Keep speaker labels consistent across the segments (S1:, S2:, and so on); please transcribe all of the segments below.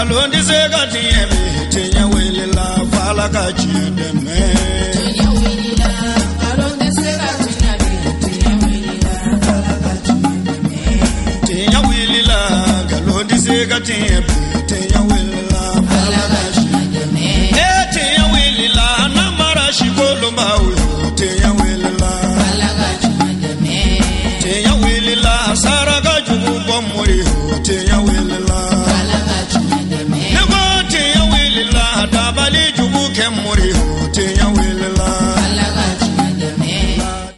S1: Nkalon tɛ se ka tiɲɛ bi, tiɲɛ wulila f'Ala ka tiɲɛ dɛmɛ.
S2: Tiɲɛ wulila, nkalon tɛ se ka tiɲɛ bi, tiɲɛ wulila f'Ala ka tiɲɛ dɛmɛ.
S1: Tiɲɛ wulila, nkalon tɛ se ka tiɲɛ bi, tiɲɛ wulila f'Ala ka tiɲɛ
S2: dɛmɛ.
S1: Ee tiɲɛ wulila, namara si kolonbaw yo, tiɲɛ wulila
S2: f'Ala ka tiɲɛ dɛmɛ.
S1: Tiɲɛ wulila, saraka jugu bɔ mori yo, tiɲɛ wulila
S2: f'Ala ka tiɲɛ dɛmɛ.
S1: Ne ko tiɲɛ wulila, dabali jugu kɛ mori yo, tiɲɛ wulila
S2: f'Ala ka tiɲɛ dɛmɛ.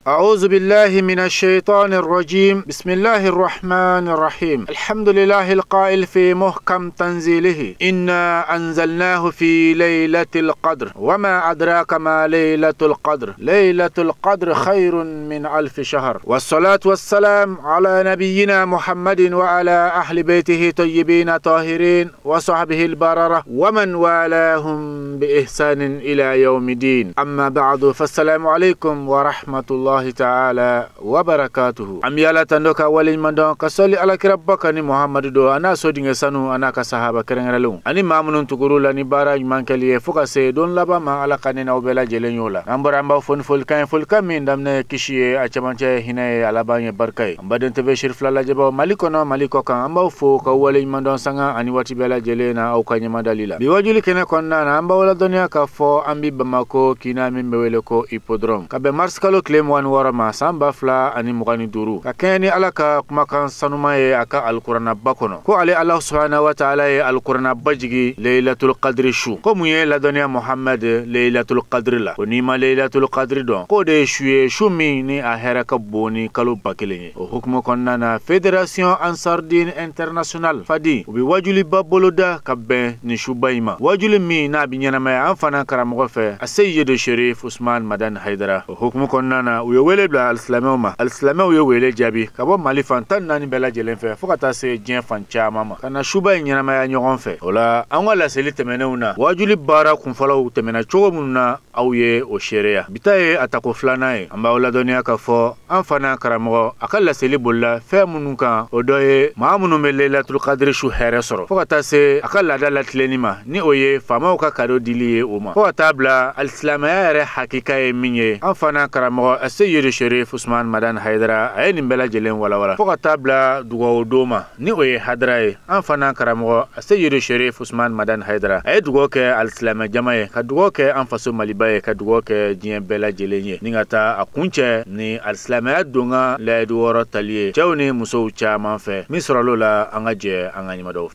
S3: أعوذ بالله من الشيطان الرجيم. بسم الله الرحمن الرحيم. الحمد لله القائل في محكم تنزيله: إنا أنزلناه في ليلة القدر وما أدراك ما ليلة القدر، ليلة القدر خير من 1000 شهر. والصلاة والسلام على نبينا محمد وعلى أهل بيته طيبين طاهرين وصحبه البررة ومن والاهم بإحسان إلى يوم الدين. أما بعد، فالسلام عليكم ورحمة الله تعالى وبركاته. An bɛ Ala tando ka waleɲuman dɔn ka sɔli alakira ba ni Muhamadu do a n'a sodenkɛ sanu a n'a ka sahaba kɛrɛnkɛrɛnlenw ani maa minnu tugur'u la ni baara ɲuman kɛli ye fo ka se don laban ma. Ala ka ne n'aw bɛɛ lajɛlen y'o la. N'an bɔra, an b'aw fo ni folikan ye, folikan min daminɛ ye kisi ye, a cɛmancɛ ye hinɛ ye, a laban ye barika ye. An baden TV Siri fila lajɛbaw Mali kɔnɔ, Mali kɔ kan, an b'aw fo ka waleɲuman dɔn sanga ani waati bɛɛ lajɛlen na aw ka ɲɛmadali la. Bi wajuli kɛnɛ kɔnɔna na, an b'aw ladɔnniya k'a fɔ an bi Bamako kina min bɛ wele ko Hippodrome, ka bɛn mars kalo tile 26 ma san 2025, ka kɛɲɛ ni Ala ka kumakan sanuman ye a ka alikuranaba kɔnɔ, ko ale Ala subahana wa taala ye alikuranaba jigi Leilatul Qadri su. Ko mun ye ladɔnniya Muhamad Leilatul Qadri la? Ko n'i ma Leilatul Qadri dɔn, k'o de ye su ye, su min ni a hɛrɛ ka bon ni kalo 1000 ye. O hukumu kɔnɔna na, Fédération Ansardine Internationale Fadi, u bɛ wajuliba boloda ka bɛn nin suba in ma, wajuli min n'a bɛ ɲɛnamaya an fana karamɔgɔ fɛ, a Seyidu Sherif Usman Madani Hayidara. O hukumu kɔnɔna na, u ye wele bila alisilamɛw ma. Alisilamɛw ye wele jaabi ka bɔ Mali fan 14 bɛɛ lajɛlen fɛ fo ka taa se diɲɛ fan caman ma, ka na suba in ɲɛnamaya ɲɔgɔn fɛ. O la, an ka laseli tɛmɛnenw na, wajuli baara kunfɔlɔw tɛmɛna cogo minnu na, aw ye o seereya. Bi ta ye a tako filanan ye. An b'aw ladɔnniya k'a fɔ an fana karamɔgɔ a ka laseli bolila fɛn minnu kan, o dɔ ye maa minnu bɛ Leilatul Qadri su hɛrɛ sɔrɔ, fo ka taa se a ka laada latilenni ma, ni o ye faamaw ka kado dili ye o ma, fo ka taa bila alisilamɛya yɛrɛ hakika ye min ye. An fana karamɔgɔ Seyidu Sherif Usman Madani Hayidara a ye nin bɛɛ lajɛlen walawala, fo ka taa bila dugawu don ma, ni o ye hadara ye. An fana karamɔgɔ Seyidu Sherif Usman Madani Hayidara a ye dugawu kɛ alisilamɛ jama ye, ka dugawu kɛ an faso Maliba ye, ka dugawu kɛ diɲɛ bɛɛ lajɛlen ye, ni ka taa a kuncɛ ni alisilamɛya don ka layidu 6 tali ye cɛw ni musow caman fɛ. Min sɔrɔl'o la, an ka jɛ an ka ɲɛmadaw fɛ.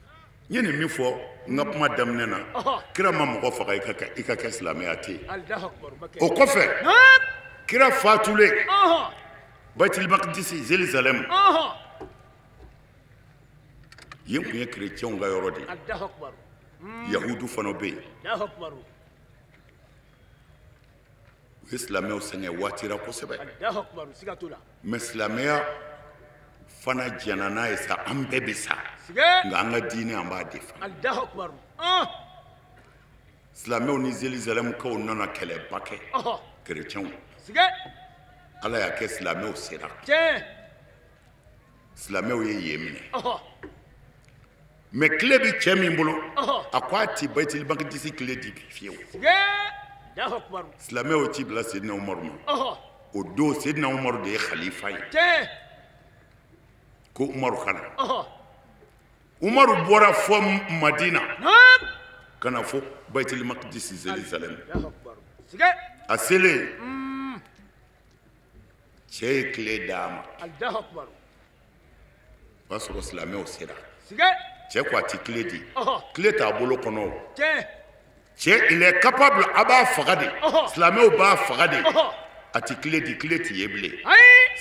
S4: N ye nin min fɔ n ka kuma daminɛ na, kira ma mɔgɔ faga i ka kɛ silamɛya tɛ yen. O kɔfɛ, kira fatulen Baitul Maqdis Jérusalem, yen tun ye kerecɛnw ka yɔrɔ de ye, yahudu fana bɛ yen. U ye silamɛw sɛgɛn waati la kosɛbɛ, mais silamɛya fana jɛnna n'a ye sa, an bɛɛ bɛ sa, nka an ka diinɛ an b'a défend. Silamɛw ni Jérusalem-kaw nana kɛlɛba kɛ kerecɛnw. Ala y'a kɛ silamɛw sera, silamɛw ye yen minɛ. Mais tile bɛ cɛ min bolo, a ko a ti Baitul Maqdis tile di bi fiyewu. Silamɛw ci bila Seydina Umaru ma. O don Seydina Umaru de ye khalifa ye, ko Umaru ka na. Umaru bɔra fɔ Madina ka na fo Baitul Maqdis Jérusalem. A selen, cɛ ye tile d'a ma. O y'a sɔrɔ silamɛw sera. Cɛ ko a ti tile di, tile t'a bolo kɔnɔ o. Cɛ, il est capable, a b'a faga de, silamɛw b'a faga de, a ti tile di, tile ti ye bilen.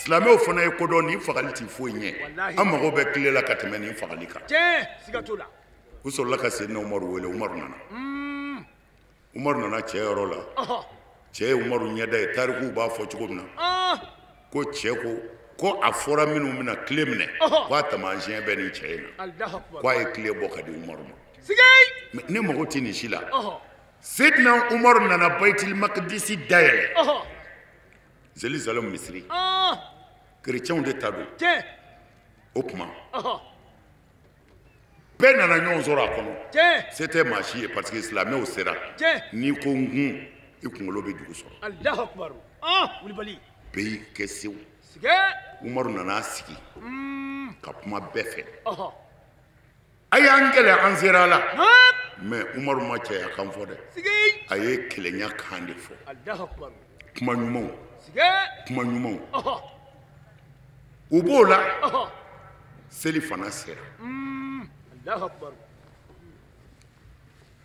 S4: Silamɛw fana ye kodɔn, nin fagali ti foyi ɲɛ, an mago bɛ tile la ka tɛmɛ nin fagali kan. U sɔrɔla ka Seydina Umaru wele. Umaru nana, Umaru nana cɛ yɔrɔ la. Cɛ ye Umaru ɲɛda ye, tarikuw b'a fɔ cogo min na, ko cɛ ko a fɔra minnu bɛna tile minɛ, k'a taamasiyɛn bɛ nin cɛ in na, k'a ye tile bɔ ka di Umaru ma. Ne mago tɛ nin si la. Seydina Umaru nana Baitul Maqdis dayɛlɛ, Jérusalem misiri, kerecɛnw de ta don. O tuma Bɛɛ nana ɲɔgɔn sɔrɔ a kɔnɔ. Se tɛ maa si ye parce que silamɛw sera. N'i ko n kun, i kunkolo bɛ dugu sɔrɔ.
S3: Allahu akbar. Wulibali.
S4: Pays kɛ Segu. Umaru nana sigi ka kuma bɛɛ fɛ. A y'an kɛlɛ, an sera a la. Mais Umaru ma cɛya kan fɔ dɛ. A ye kelenya kan de fɔ. Kuma ɲumanw. Kuma ɲumanw. U b'o la. Seli fana sera.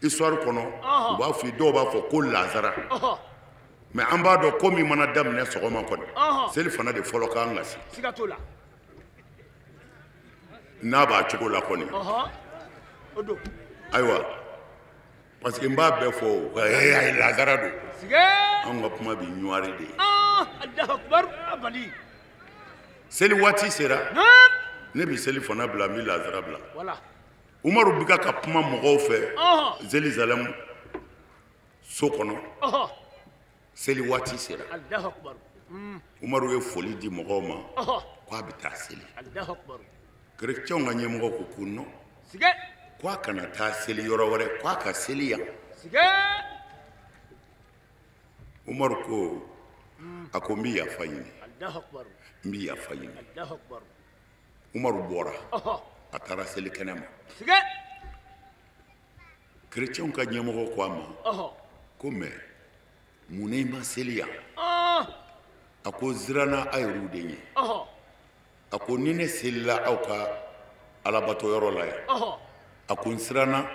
S4: Histoire kɔnɔ, u b'a fɔ dɔw b'a fɔ ko lazara. Mais an b'a dɔn ko min mana daminɛ sɔgɔma kɔni, seli fana de fɔlɔ kan ka se. N'a b'a cogo la kɔni. Ayiwa, parce que n b'a bɛɛ fɔ, ayi lazara don. Anw ka kuma bɛ ɲuwari de ye. Seli waati sera, ne bɛ seli fana bila, n bɛ lazara bila. Umaru bɛ ka kuma mɔgɔw fɛ Zerizalɛmu so kɔnɔ. Seli waati sera. Umaru ye foli di mɔgɔw ma k'a bɛ taa seli. Kerecɛnw ka ɲɛmɔgɔ ko ko non, k'a kana taa seli yɔrɔ wɛrɛ, k'a ka seli yan. Umaru ko, a ko n bɛ yafa ɲini, n bɛ yafa ɲini. Umaru bɔra, a taara seli kɛnɛ ma. Kerecɛnw ka ɲɛmɔgɔ ko a ma ko mais mun na i ma seli yan? A ko siranna a yɛrɛw de ɲɛ. A ko ni ne selila aw ka alabato yɔrɔ la yan, a ko n siranna.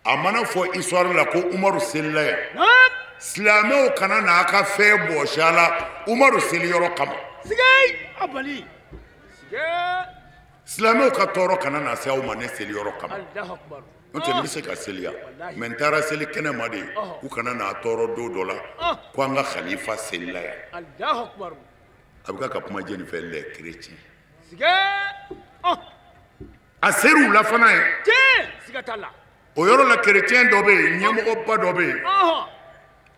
S4: A mana fɔ histoire la ko Umaru selila yan, silamɛw kana n'a ka fɛn bɔsi a la Umaru seli yɔrɔ kama. Silamɛw ka tɔɔrɔ kana na se aw ma ne seli yɔrɔ kama. N'o tɛ n bɛ se ka seli yan, mais n taara seli kɛnɛ ma de, u kana n'a tɔɔrɔ don dɔ la ko an ka khalifa selila yan. A bɛ ka kuma jɛni fɛ les chrétiens. A ser'u la fana ye. O yɔrɔ la chrétien dɔ bɛ yen, ɲɛmɔgɔba dɔ bɛ yen.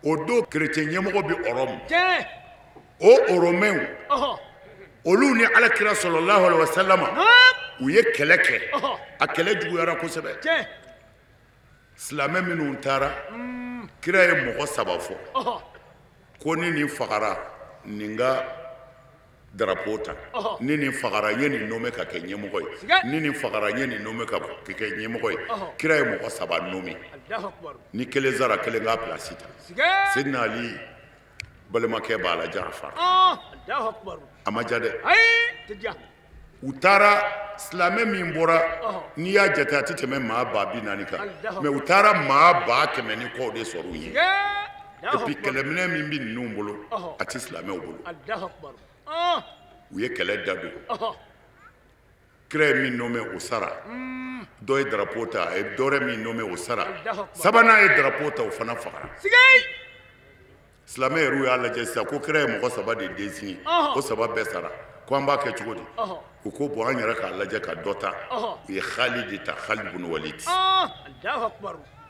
S4: O don chrétien ɲɛmɔgɔ bɛ Ɔrɔmu. O Ɔrɔmɛnw, olu ni Ala kira sallallahu alaihi wa sallam, u ye kɛlɛ kɛ. A kɛlɛ juguyara kosɛbɛ. Silamɛ minnu taara, kira ye mɔgɔ 3 fɔ. Ko ni nin fagara, nin ka drapeau ta. Ni nin fagara, n ye nin nommé ka kɛ ɲɛmɔgɔ ye. Ni nin fagara, n ye nin nommé ka kɛ ɲɛmɔgɔ ye. Kira ye mɔgɔ 3 nommé. Ni kelen sara, kelen k'a place ta. Seydina Ali balimakɛ b'a la, Jafar. A ma diya dɛ. U taara silamɛ min bɔra, n'i y'a jate a tɛ tɛmɛ maa 40,000 kan, mais u taara maa 100,000 ni kɔ de sɔrɔ u ye. Et puis kɛlɛminɛ min bɛ ninnu bolo, a tɛ silamɛw bolo. U ye kɛlɛ dadon. Kira ye min nommé o sara. Dɔ ye drapeau ta, a ye dɔ wɛrɛ min nommé o sara. Sabanan ye drapeau ta, o fana fagara. Silamɛ yɛrɛ y'a lajɛ sisan ko kira ye mɔgɔ 3 de désigné, o 3 bɛɛ sara. Ko an b'a kɛ cogo di? U ko bon, an yɛrɛ k'a lajɛ ka dɔ ta. U ye Khalid ta, Khalid ibn Walid.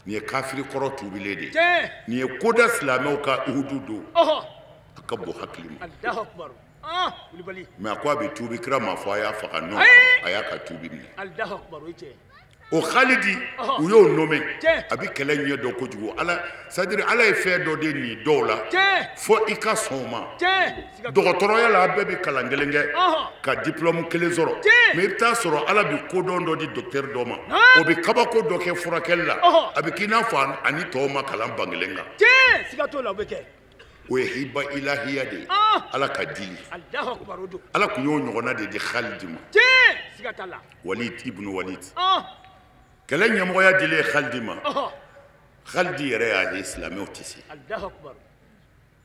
S4: Nin ye kafiri kɔrɔ tuubilen de ye. Nin ye koda silamɛw ka Uhudu don. A ka bon hakili ma. Mais a ko a bɛ tuubi, kira ma fɔ a y'a faga, non, a y'a ka tuubi minɛ. O Khalidi, u y'o nommé. A bɛ kɛlɛ ɲɛ dɔn kojugu. Ala, c'est à dire Ala ye fɛn dɔ de nin dɔw la, fo i ka sɔn o ma. Dɔgɔtɔrɔya la, a bɛɛ bɛ kalan kelen kɛ ka diplôme kelen sɔrɔ, mais i bɛ taa sɔrɔ Ala bɛ kodɔn dɔ di docteur dɔ ma, o bɛ kabako dɔ kɛ furakɛli la, a bɛ k'i n'a fɔ ani tɔw ma kalan ban kelen kan. O ye hiba ilahiya de ye, Ala ka dili. Ala tun y'o ɲɔgɔnna de di Khalidi ma, Walid ibn Walid. Kɛlɛ ɲɛmɔgɔya dilen Khalidi ma, Khalidi yɛrɛ y'a ye silamɛw tɛ se.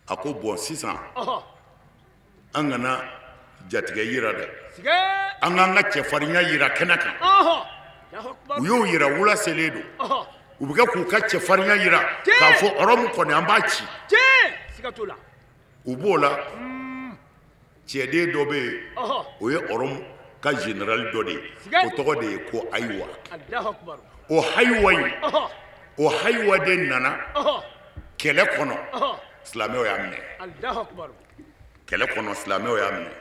S4: A ko bon, sisan an kana jatigɛ yira dɛ, an k'an ka cɛfarinya yira kɛnɛ kan. U y'o yira, wula selen don, u bɛ kɛ k'u ka cɛfarinya yira k'a fɔ Ɔrɔmu kɔni an b'a ci. U b'o la, cɛden dɔ bɛ yen, o ye Ɔrɔmu ka général dɔ de ye, o tɔgɔ de ye ko Ayiwa. O Ayiwa in, o Ayiwa de nana kɛlɛ kɔnɔ, silamɛw y'a minɛ. Kɛlɛ kɔnɔ, silamɛw y'a minɛ.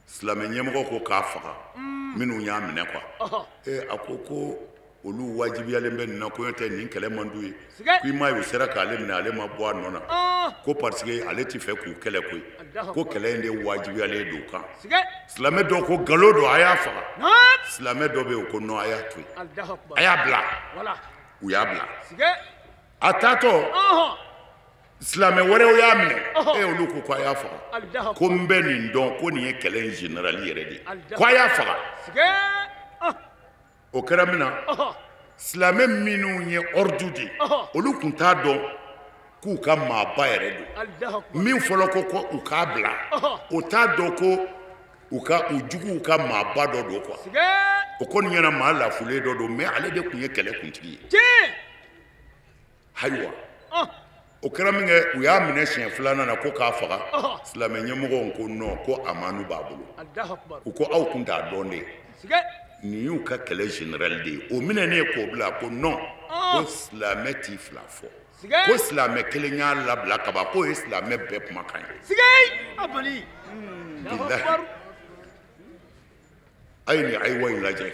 S4: Silamɛ ɲɛmɔgɔ ko k'a faga. Minnu y'a minɛ quoi. A ko ko olu wajibiyalen bɛ nin na ko n'o tɛ nin kɛlɛ man d'u ye. Ko i m'a ye u sera k'ale minɛ, ale ma bɔ a nɔ na. Ko parce que ale ti fɛ k'u kɛlɛ koyi. Ko kɛlɛ in de wajibiyalen don u kan. Silamɛ dɔw ko nkalon don, a y'a faga. Silamɛ dɔ bɛ yen, o ko non, a y'a to yen. A y'a bila. U y'a bila. A taatɔ silamɛ wɛrɛw y'a minɛ. Olu ko ko a y'a faga. Ko n bɛ nin dɔn, ko nin ye kɛlɛ in général yɛrɛ de ye. Ko a y'a faga. O kɛra min na, silamɛ minnu ye ordre di, olu tun t'a dɔn k'u ka maaba yɛrɛ don. Min fɔlɔ ko ko u k'a bila, o t'a dɔn ko u ka u juguw ka maaba dɔ don quoi. O kɔni ɲɛna maa lafulen dɔ don, mais ale de tun ye kɛlɛ kuntigi ye. Ayiwa, o kɛra min kɛ, u y'a minɛ siɲɛ filanan na ko k'a faga. Silamɛ ɲɛmɔgɔw ko non, ko amanu b'a bolo. U ko aw kun t'a dɔn de. Nin y'u ka kɛlɛ général de ye. O minɛnen k'o bila, ko non, ko silamɛ t'i fila fɔ. Ko silamɛ kelen y'a labila kaban, k'o ye silamɛ bɛɛ kumakan ye. Bilahi. A ye nin ayiwa in lajɛ.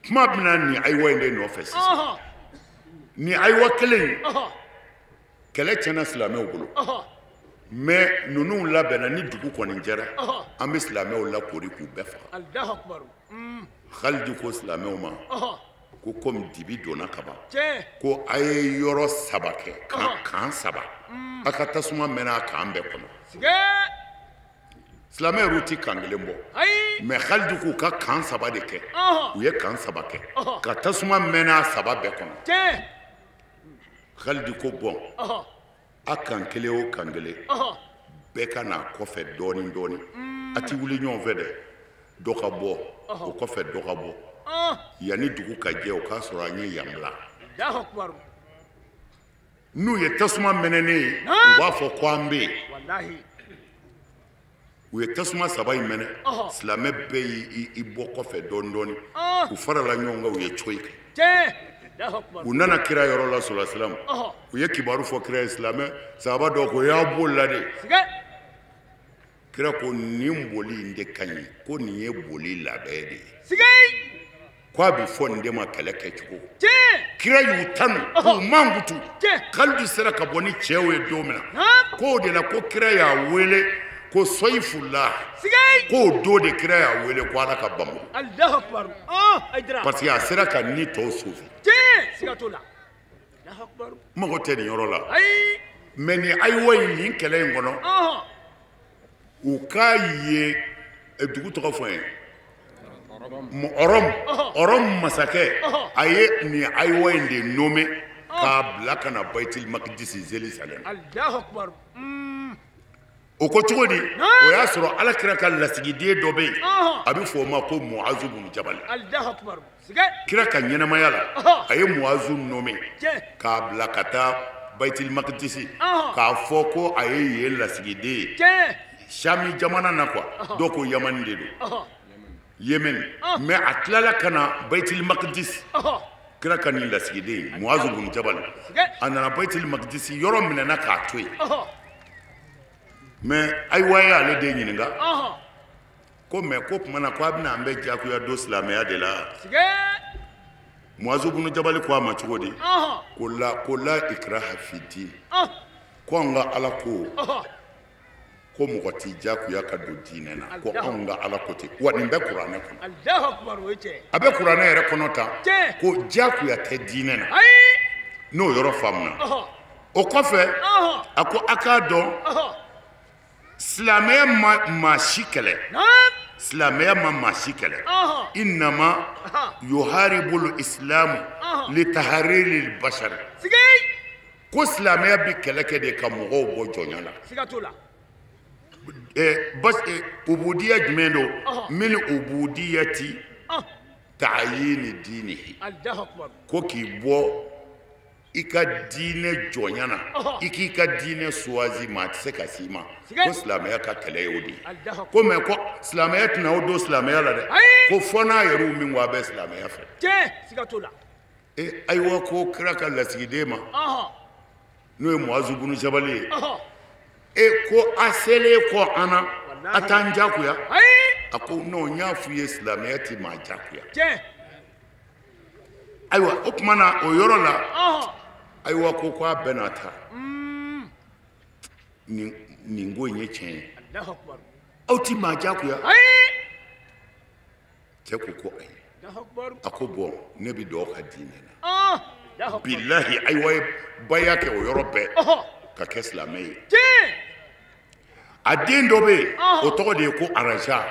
S4: Kuma bɛna nin ayiwa in de nɔfɛ sisan. Nin ayiwa kelen in, kɛlɛ tiɲɛna silamɛw bolo. Mais ninnu labɛnna, ni dugu kɔni jɛra, an bɛ silamɛw lakori k'u bɛɛ faga. Khalidi ko silamɛw ma ko komi dibi donna kaban, ko a ye yɔrɔ saba kɛ, kan saba, a ka tasuma mɛnɛ a kan bɛɛ kɔnɔ. Silamɛ yɛrɛw ti kan kelen bɔ, mais Khalidi k'u ka kan saba de kɛ. U ye kan saba kɛ ka tasuma mɛnɛ a saba bɛɛ kɔnɔ. Khalidi ko bɔn, a kan kelen o kan kelen, bɛɛ ka n'a kɔfɛ dɔɔni dɔɔni. A ti wuli ɲɔgɔn fɛ dɛ, dɔ ka bɔ o kɔfɛ, dɔ ka bɔ, yanni dugu ka jɛ o k'a sɔrɔ an ye yan bila. N'u ye tasuma mɛnɛnen ye, u b'a fɔ ko an bɛ yen. U ye tasuma saba in mɛnɛ, silamɛ bɛɛ y'i bɔ kɔfɛ dɔɔni dɔɔni. U farala ɲɔgɔn kan, u ye coyi kɛ. U nana kira yɔrɔ la sɔrɔ silam, u ye kibaru fɔ kira ye. Silamɛ sahaba dɔw ko y'aw bolila de. Kira ko nin boli in de ka ɲi, ko nin ye boli labɛn de ye. Ko a bɛ fɔ nin de ma kɛlɛ kɛcogo. Kira y'u tanu k'u mankutu. Khalidi sera ka bɔ ni cɛw ye don min na, k'o de la ko kira y'a wele ko Soyifula. K'o don de kira y'a wele ko Ala ka bamu. Parce que a sera ka ni tɔw sauver. N mago tɛ nin yɔrɔ la. Mais nin ayiwa in, nin kɛlɛ in kɔnɔ, u k'a ye dugu tɔgɔ fɔ n ye, Ɔrɔmu masakɛ, a ye nin ayiwa in de nommé k'a bila ka na Bayitil Makidisi Jerusalem. O ko cogo di? O y'a sɔrɔ Ala kira ka lasigiden dɔ bɛ yen, a bɛ fɔ o ma ko Muazu bun Jabal. Kira ka ɲɛnamaya la, a ye Muazu nommé k'a bila ka taa Bayitil Makidisi, k'a fɔ ko a ye yen lasigiden ye. Shami jamana na quoi, dɔw ko Yamani de don, Yemen. Mais a tilala ka na Bayitil Makidisi. Kira ka nin lasigiden Muazu bun Jabal, a nana Bayitil Makidisi yɔrɔ minɛna k'a to yen. Mais ayiwa y'ale de ɲininka ko mais ko tuma na ko a bɛna an bɛɛ diyagoya don silamɛya de la. Muazu bun Jabal ko a ma cogo di? Ko la, ko la ikraha fi din. Ko an ka Ala ko ko mɔgɔ t'i diyagoya ka don diinɛ na, ko anw ka Ala ko ten. Wa nin bɛ kuranɛ kɔnɔ, a bɛ kuranɛ yɛrɛ kɔnɔ tan, ko diyagoya tɛ diinɛ na. N'o yɔrɔ faamuna, o kɔfɛ a ko a k'a dɔn silamɛya ma maa si kɛlɛ. Silamɛya ma maa si kɛlɛ. Innama yuharibul islamu litahariril bashar. Ko silamɛya bɛ kɛlɛ kɛ de ka mɔgɔw bɔ jɔnya la. Ubudiya jumɛn don? Min ubudiyati ta'yini dinihi. Ko k'i bɔ i ka diinɛ jɔnya na, i k'i ka diinɛ suwazi, maa tɛ se ka s'i ma. Ko silamɛya ka kɛlɛ ye o de ye. Ko mɛ ko silamɛya tɛna o don silamɛya la dɛ, ko fɔ n'a yɛrɛw min ko a bɛ silamɛya fɛ. Ayiwa ko kira ka lasigiden ma, n'o ye Muazu bunu Jabali ye, ko a selen kɔ an na, a t'an jagoya. A ko non, n y'a f'u ye silamɛya ti maa diyagoya. Ayiwa o tuma na o yɔrɔ la, ayiwa ko k'a bɛɛ n'a ta. Nin ko in ye tiɲɛ ye. Aw ti maa diyagoya. Cɛ ko ko ayi. A ko bon, ne bɛ don aw ka diinɛ na. Bilahi ayiwa ye baya kɛ o yɔrɔ bɛɛ ka kɛ silamɛ ye. A den dɔ bɛ yen, o tɔgɔ de ye ko Araja.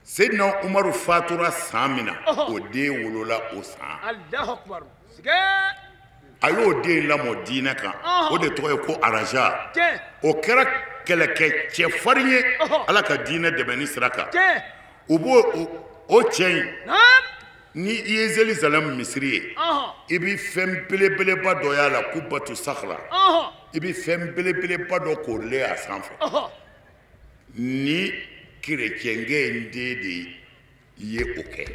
S4: Seydina Umaru fatura san min na, o den wolola o san. A y'o den lamɔ diinɛ kan, o de tɔgɔ ye ko Araja. O kɛra kɛlɛkɛ cɛfarin ye Ala ka diinɛ dɛmɛni sira kan. U b'o o cɛ in, ni i ye Zerizalɛmu misiri ye, i bɛ fɛn belebeleba dɔ y'a la Kubatu Sakara. I bɛ fɛn belebeleba dɔ koorilen a sanfɛ. Ni kerecɛnkɛ in den de ye o kɛ,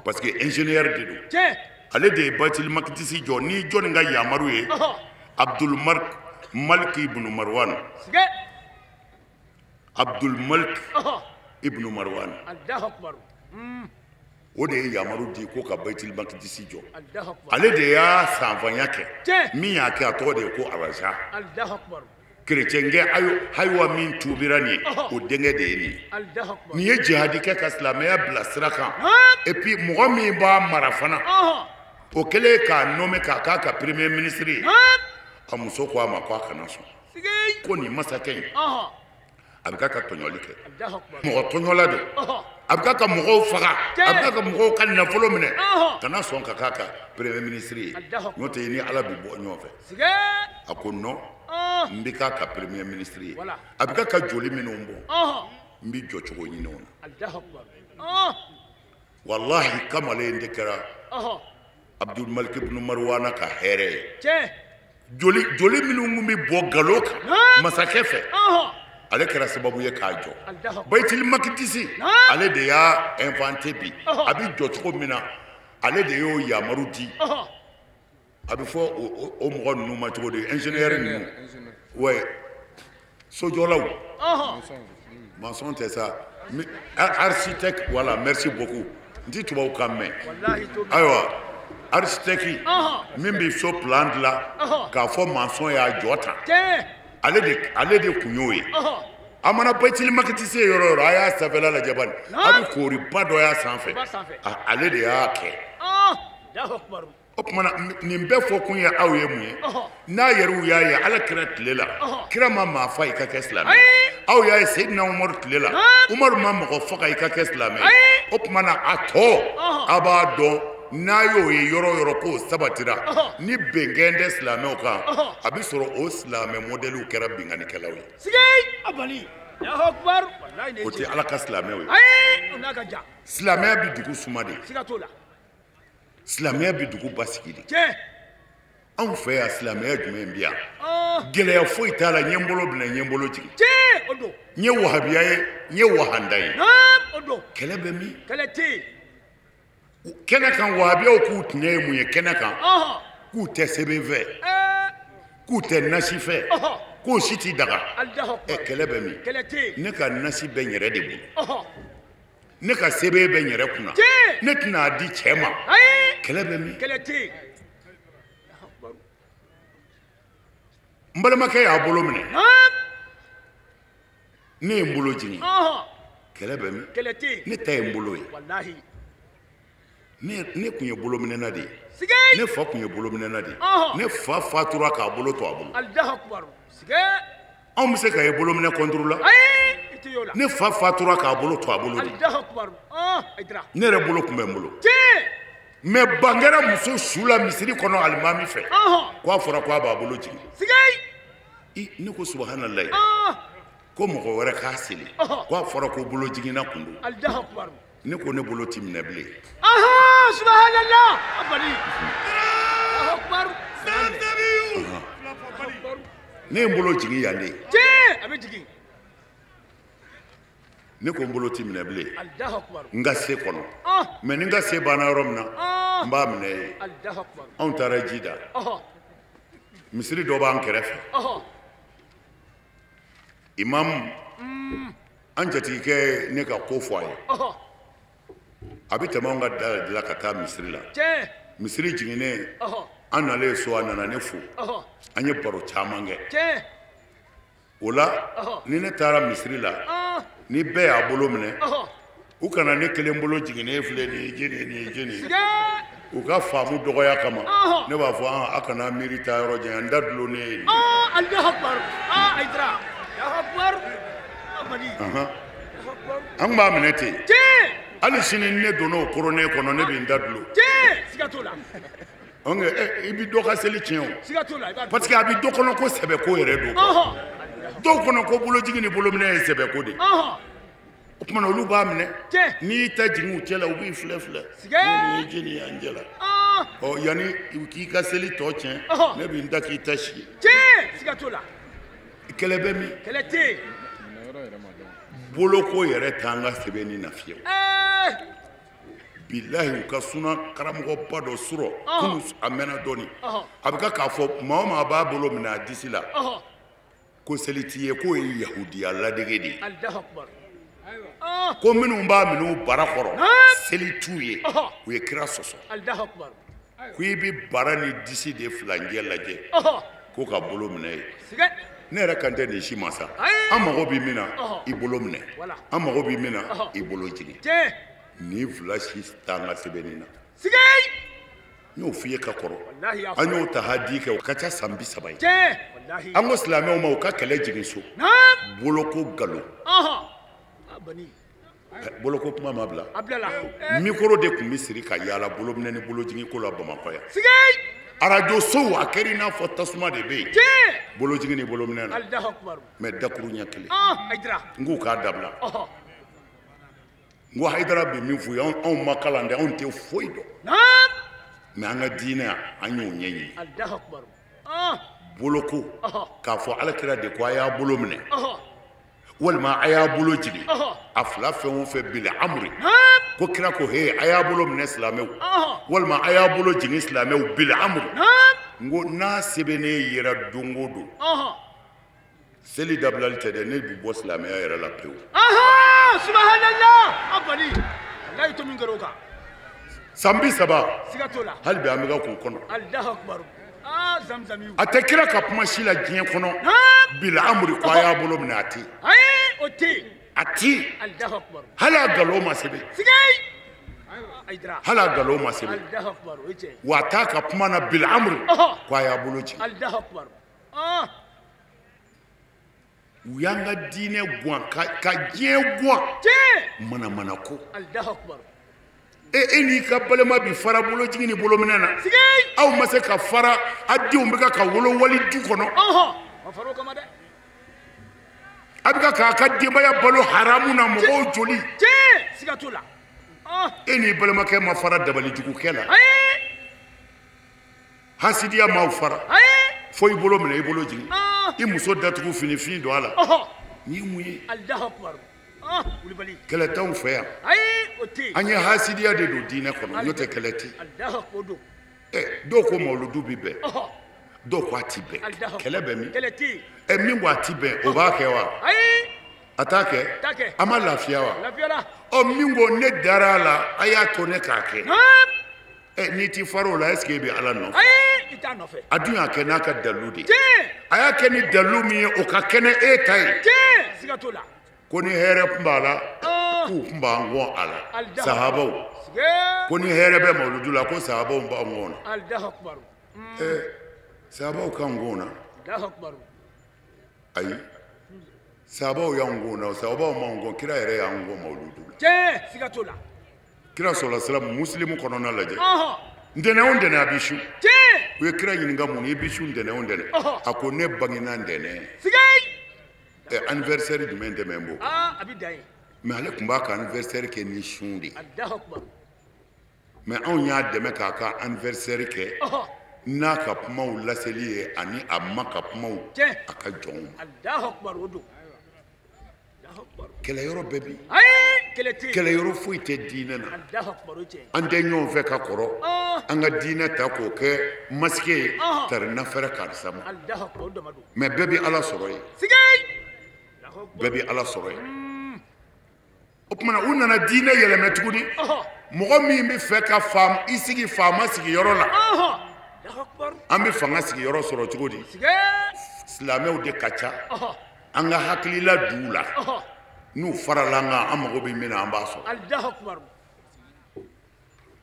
S4: parce que ingénieur de don. Ale de ye Baitul Makdisi jɔ ni jɔnni ka yamaru ye? Abdul Malik ibn Marwan. Abdul Malik ibn Marwan. O de ye yamaru di ko ka Baitul Makdisi jɔ. Ale de y'a sanfanya kɛ. Min y'a kɛ a tɔgɔ de ye ko Araja. Kerecɛnkɛ ayiwa min tuubira nin ye, o denkɛ de ye nin ye. Nin ye jihadi kɛ ka silamɛya bila sira kan. Et puis mɔgɔ min b'a mara fana, o kɛlen k'a nommé k'a k'a ka premier ministre ye, a muso ko a ma ko a kana sɔn. Ko nin masakɛ in, a bɛ k'a ka tɔɲɔli kɛ. Mɔgɔ tɔɲɔla don. A bɛ k'a ka mɔgɔw faga, a bɛ k'a ka mɔgɔw ka nafolo minɛ. Kana sɔn ka k'a ka premier ministre ye, n'o tɛ i ni Ala bɛ bɔ ɲɔgɔn fɛ. A ko non, n bɛ k'a ka premier ministre ye. A bɛ k'a ka joli minnu bɔ, n bɛ jɔcogo ɲini o la. Walahi kamalen de kɛra Abdul Malik ibn Marwana ka hɛrɛ ye. Joli minnu tun bɛ bɔ nkalon kan masakɛ fɛ, ale kɛra sababu ye k'a jɔ. Baitul Makdisi, ale de y'a inventé bi. A bɛ jɔ cogo min na, ale de y'o yamaru di. A bɛ fɔ o mɔgɔ ninnu ma cogo di? Ingénieur ninnu, ouais, sojɔlaw, maçon tɛ sa, architecte, voilà, merci beaucoup. N ti tubabukan mɛn. Ayiwa, architecte min bɛ so plan dilan k'a fɔ maçon y'a jɔ tan, ale de kun y'o ye. A mana Baitul Makdisi yɔrɔ o yɔrɔ, a y'a sanfɛla lajɛ bani, a bɛ kooriba dɔ y'a sanfɛ, ale de y'a kɛ. O tuma na nin bɛɛ fɔ kun ye aw ye mun ye? N'a yɛrɛw y'a ye Ala kira tile la, kira ma maa fa i ka kɛ silamɛ ye. Aw y'a ye Seydina Umaru tile la, Umaru ma mɔgɔ faga i ka kɛ silamɛ ye. O tuma na a tɔ, a b'a dɔn n'a y'o ye yɔrɔ o yɔrɔ k'o sabatira, ni bɛnkɛn tɛ silamɛw kan, a bɛ sɔrɔ o silamɛ mɔdɛliw kɛra binkannikɛlaw ye. O tɛ Ala ka silamɛw ye. Silamɛya bɛ dugu suma de. Silamɛya bɛ dugu basigi de. Anw fɛ yan silamɛya jumɛn bɛ yan? Gɛlɛya foyi t'a la, n ye n bolo minɛ, n ye n bolo jigin. N ye wahabiya ye, n ye wahanda ye. Kɛlɛ bɛ min? Kɛnɛ kan wahabiyaw k'u tiɲɛ ye mun ye kɛnɛ kan? K'u tɛ sɛbɛn fɛ, k'u tɛ nasi fɛ, k'o si t'i daga. Kɛlɛ bɛ min? Ne ka nasi bɛ n yɛrɛ de bolo. Ne ka sɛbɛn bɛ n yɛrɛ kunna. Ne tɛna a di cɛ ma. Kɛlɛ bɛ min? N balimakɛ y'a bolo minɛ. Ne ye n bolo jigin. Kɛlɛ bɛ min? Ne ta ye n bolo ye. Ne tun ye bolominɛna de ye. Ne fa tun ye bolominɛna de ye. Ne fa fatura k'a bolo to a bolo. Anw bɛ se ka ye bolominɛ contre la? Ne fa fatura k'a bolo to a bolo de. Ne yɛrɛ bolo tun bɛ n bolo. Mais ban kɛra muso su la misiri kɔnɔ alimami fɛ. K'a fɔra k'a b'a bolo jigin. Ne ko subahanallahi. Ko mɔgɔ wɛrɛ k'a seli. K'a fɔra ko bolo jiginna kun don. Ne ko ne bolo ti minɛ bilen.
S3: Subhanallah.
S4: Ne ye n bolo jigin yan de. Ne ko n bolo ti minɛ bilen. N ka se kɔnɔ. Mais ni n ka se banna yɔrɔ min na, n b'a minɛ yen. Anw taara ji da. Misiri dɔ b'an kɛrɛfɛ. Imam An jatigikɛ ne ka ko fɔ a ye. A bɛ tɛmɛ anw ka da la ka taa misiri la. Misiri jiginnen an nalen so a nana ne fo. An ye baro caman kɛ. O la ni ne taara misiri la ni bɛɛ y'a bolo minɛ u kana ne kelen bolo jiginnen filɛ nin ye jeni nin ye jeni ye. U ka faamu dɔgɔya kama ne b'a fɔ a kana miiri taa yɔrɔ jan n da dulonnen ye. An b'a minɛ ten. Hali sini ne donna o koronnen kɔnɔ ne bɛ n da dulon. I bɛ dɔ ka seli tiɲɛ o. Parce que a bɛ dɔ kɔnɔ ko sɛbɛko yɛrɛ don. Dɔw kɔnɔ ko bolojigin ni bolominɛ ye sɛbɛko de ye. O tuma na olu b'a minɛ. N'i y'i ta jigin u cɛ la u b'i filɛ filɛ. Nin ye jeni ye an cɛ la. Ɔ yanni k'i ka seli tɔ tiɲɛ ne bɛ n da k'i ta si ye. Kɛlɛ bɛ min? Boloko yɛrɛ t'an ka sɛbɛnni na fiyewu. Bilahi u ka suna karamɔgɔba dɔ surɔ kunu a mɛnna dɔɔni. A bɛ k'a fɔ maa o maa b'a bolo minɛ a disi la ko seli t'i ye k'o ye yahudiya ladege de ye. Ko minnu b'a minɛ u bara kɔrɔ seli t'u ye u ye kira sɔsɔ. Ko i bɛ bara ni disi de filanjɛ lajɛ ko ka bolo minɛ ye. Ne yɛrɛ kan tɛ nin si ma sa. An mago bɛ min na i bolo minɛ. An mago bɛ min na i bolo jigin. Nin fila si t'an ka sɛbɛnni na. N y'o f'i ye ka kɔrɔ. An y'o ta hadi kɛ o ka ca san 30 ye. An ko silamɛw ma u ka kɛlɛ jigin so. Boloko nkalon. Boloko kuma ma bila. Mikoro de tun bɛ siri ka yaala bolominɛ ni bolojigin ko la Bamakɔ yan. Arajo sow a kɛra i n'a fɔ tasuma de bɛ yen. Bolojigin ni bolominɛ na. Mais dakuru ɲɛ kelen. N k'u k'a dabila. N ko Hayidara bɛ min f'u ye anw ma kalan dɛ anw tɛ foyi dɔn. Mais an ka diinɛ an y'o ɲɛɲini. Boloko k'a fɔ Ala kira de ko a y'a bolo minɛ. Walima a y'a bolo jigin. A fila fɛn o fɛn bili amuri. Ko kira ko he a y'a bolo minɛ silamɛw. Walima a y'a bolo jigin silamɛw bili amuri. N ko n'a sɛbɛnnen yera don o don. Seli dabilali tɛ dɛ ne bɛ bɔ silamɛya yɛrɛ la pewu.
S3: Subhanallah abali wallahi to min kɛra o kan.
S4: San 30 hali bi an bɛ ka k'o kɔnɔ.
S3: Allahu akbar.
S4: A tɛ kira ka kuma si la diɲɛ kɔnɔ. Bila amuri ko a y'a bolo minɛ a tɛ.
S3: Ayi o tɛ.
S4: A tɛ.
S3: Allahu akbar.
S4: Hali a nkalon ma sɛbɛn. Hali a nkalon ma sɛbɛn.
S3: Allahu akbar o ye tiɲɛ.
S4: Wa a t'a ka kuma na bila amuri ko a y'a bolo jigin.
S3: Allahu akbar.
S4: U y'an ka diinɛ guwan ka diɲɛ guwan. Manamana ko.
S3: Allahu akbar.
S4: E n'i ka balima bi fara bolojigin ni bolominɛ na. Aw ma se ka fara a denw bɛ ka wolo wali du kɔnɔ. A bɛ k'a ka denbaya balo haramu na mɔgɔw joli. E n'i balimakɛ ma fara dabalijugukɛ la. Hasidiya m'aw fara. Fo i bolo minɛ i bolo jigin. I muso datugu finifin don a la. Nin ye mun ye? Kɛlɛ t'anw fɛ yan. An ye hasidiya de don diinɛ kɔnɔ n'o tɛ kɛlɛ tɛ. Dɔw ko mawuludu bi bɛn. Dɔw ko a ti bɛn. Kɛlɛ bɛ min? Min ko a ti bɛn o b'a kɛ wa? A t'a kɛ? A ma lafiya wa? Ɔ min ko ne dara a la a y'a to ne k'a kɛ. N'i ti fara o la est ce que e bɛ Ala nɔfɛ? A dun y'a kɛ n'a ka dalilu de ye. A y'a kɛ ni dalilu min ye o ka kɛnɛ e ta ye. Ko ni hɛrɛ tun b'a la k'u tun b'an gɔn a la sahabaw. Ko ni hɛrɛ bɛ mawuludu la ko sahabaw b'an gɔn na. Sahabaw k'an gɔn na. Ayi sahabaw y'an gɔn na sahabaw m'an gɔn kira yɛrɛ y'an gɔn mawuludu la. Kira sɔrɔla silam musilimu kɔnɔna lajɛ. Ntɛnɛn o ntɛnɛn a bɛ su. U ye kira ɲininka mun na i bɛ su ntɛnɛn o ntɛnɛn. A ko ne bangena ntɛnɛn. Anniversaire jumɛn dɛmɛ b'o. Mais ale tun b'a ka anniversaire kɛ ni sun de ye. Mais anw y'a dɛmɛ k'a ka anniversaire kɛ n'a ka kumaw laseli ye ani a ma ka kumaw a ka jɔnw ma. Kɛlɛyɔrɔ bɛɛ bi. Kɛlɛyɔrɔ foyi tɛ diinɛ na. An tɛ ɲɔgɔn fɛ ka kɔrɔ. An ka diinɛ ta k'o kɛ masque ye tari nafɛrɛ karisa ma. Mais bɛɛ bɛ Ala sɔrɔ yen. Bɛɛ bɛ Ala sɔrɔ yen. O tuma u nana diinɛ yɛlɛmɛ tuguni. Mɔgɔ min bɛ fɛ ka faama i sigi faama sigiyɔrɔ la. An bɛ fanga sigiyɔrɔ sɔrɔ cogo di? Silamɛw de ka ca. An ka hakilila duw la. N'u farala an kan, an mago bɛ min na, an b'a sɔrɔ.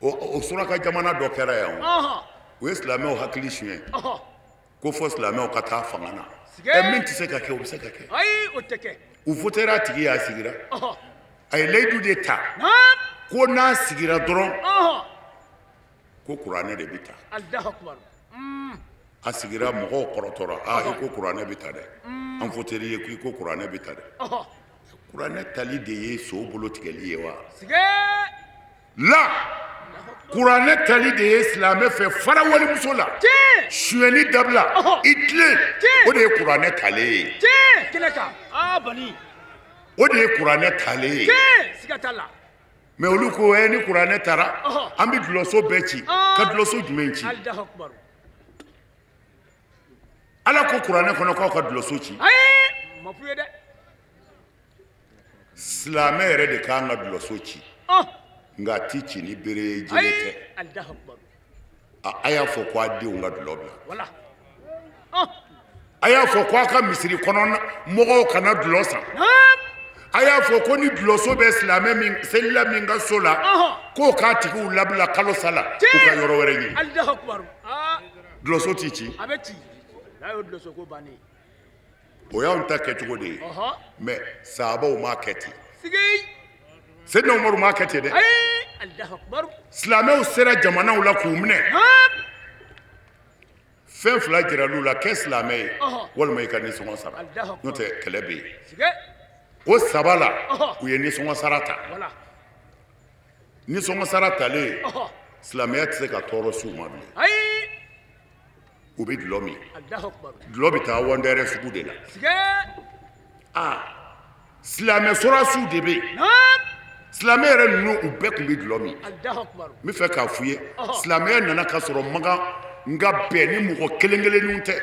S4: O suraka jamana dɔ kɛra yan o. U ye silamɛw hakili suɲɛ. Ko fɔ silamɛw ka taa fanga na. Ɛ min tɛ se ka kɛ, o bɛ se ka kɛ.
S3: Ayi, o tɛ kɛ.
S4: U votera a tigi ye, a sigira. A ye layidu de ta. Ko n'a sigira dɔrɔn. Ko kuranɛ de bɛ ta. A sigira, mɔgɔw kɔrɔtɔra. Aa, i ko kuranɛ bɛ ta dɛ. An votera ye k'i ko kuranɛ bɛ ta dɛ. Kuranɛ tali de ye so bolo tigɛli ye wa? La! Kuranɛ tali de ye silamɛ fɛ fara walimuso la. Sonyɛni dabila, i tilen, o de ye kuranɛ talen ye. O de ye kuranɛ talen ye. Mais olu ko ni kuranɛ taara, an bɛ dulɔso bɛɛ ci. Ka dulɔso jumɛn ci? Ala ko kuranɛ kɔnɔ k'aw ka dulɔso ci. Silamɛ yɛrɛ de k'an ka dulɔso ci. Nka a ti ci ni bere ye, jele tɛ. A y'a fɔ ko a denw ka dulɔ bila. A y'a fɔ ko a ka misiri kɔnɔ mɔgɔw kana dulɔ san. A y'a fɔ ko ni dulɔso bɛ silamɛ min selila min ka so la, k'o k'a tigiw labila kalo sa la, k'u ka yɔrɔ wɛrɛ ɲini. Dulɔso ti ci. O y'anw ta kɛcogo de ye. Mais sahabaw m'a kɛ ten. Seydina Umaru m'a kɛ ten dɛ. Silamɛw sera jamanaw la k'u minɛ. Fɛn fila jiral'u la, kɛ silamɛ ye walima i ka nisɔngɔ sara, n'o tɛ kɛlɛ bɛ yen. O saba la, u ye nisɔngɔ sara ta. Nisɔngɔ sara talen, silamɛya tɛ se ka tɔɔrɔ s'u ma bilen. U bɛ dulɔ min. Dulɔ bɛ taa wandɛrɛ sugu de la. Aa, silamɛ sɔrɔsiw de bɛ yen. Silamɛ yɛrɛ ninnu, u bɛɛ tun bɛ dulɔ min. N bɛ fɛ k'a f'u ye, silamɛya nana ka sɔrɔ Makan nka bɛn ni mɔgɔ kelen kelenninw tɛ.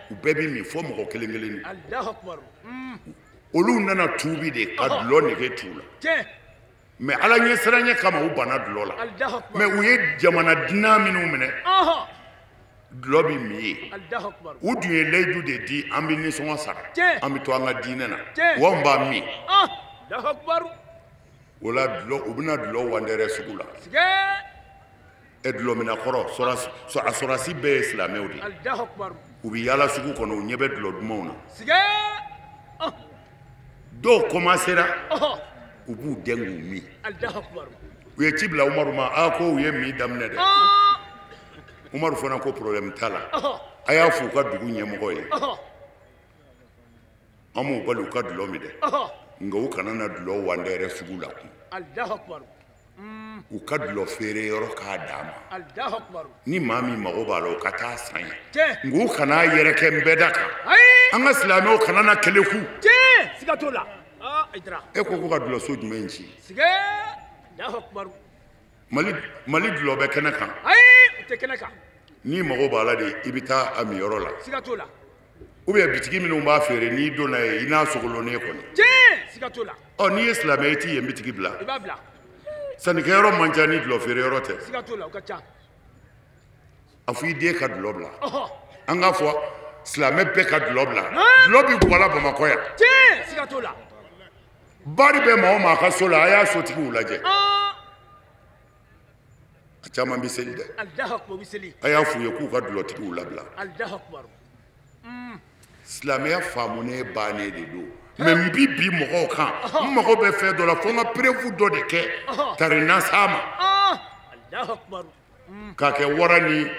S4: U bɛɛ bɛ min fɔ mɔgɔ kelen kelenninw. Olu nana tuubi de ka dulɔ nege t'u la. Mais Ala ɲɛsiranɲɛ kama, u banna dulɔ la. Mais u ye jamana dunan minnu minɛ, dulɔ bɛ min yen. U dun ye layidu de di, an bɛ nisɔngɔ sara, an bɛ to an ka diinɛ na, wa anw b'a min. O la dulɔ, u bɛna dulɔ wandɛrɛ sugu la. Ɛ dulɔminna kɔrɔ, a sɔrɔsi bɛɛ ye silamɛw de ye. U bɛ yaala sugu kɔnɔ, u ɲɛ bɛ dulɔ dumanw na. Dɔw commencera, u b'u dɛn k'u min. U ye ci bila Umaru ma, a ko u ye min daminɛ dɛ. Umaru fana ko problème t'a la. A y'a f'u ka dugu ɲɛmɔgɔ ye. An m'u bali u ka dulɔ min dɛ. Nka u kana na dulɔ wandɛrɛ sugu la kun. U ka dulɔ feere yɔrɔ k'a d'a ma. Ni maa min mago b'a la, o ka taa san yen. Nka u kana yɛrɛkɛ nbɛda kan. An ka silamɛw kana na kɛlɛku. E ko ka dulɔso jumɛn ci? Mali dulɔ bɛ kɛnɛ kan. N'i mago b'a la de, i bɛ taa a min yɔrɔ la. Ou bien bitigi minnu b'a feere, n'i donna yen, i n'a sogolonnen kɔni. Ɔ, n'i ye silamɛ, i t'i yen bitigi bila. Sannikɛyɔrɔ man ca ni dulɔ feere yɔrɔ tɛ. A fɔ i den ka dulɔ bila. An k'a fɔ silamɛ bɛɛ ka dulɔ bila. Dulɔ bɛ bɔ la Bamakɔ yan. Bari bɛ maa o maa ka so la, a y'a sotigiw lajɛ. A caman bɛ seli dɛ. A y'a f'u ye k'u ka dulɔtigiw labila. Silamɛya faamunen bannen de don. Mais n bi bi mɔgɔw kan, n mago bɛ fɛn dɔ la, fo n ka preuve dɔ de kɛ tari na s'a ma. K'a kɛ wara ni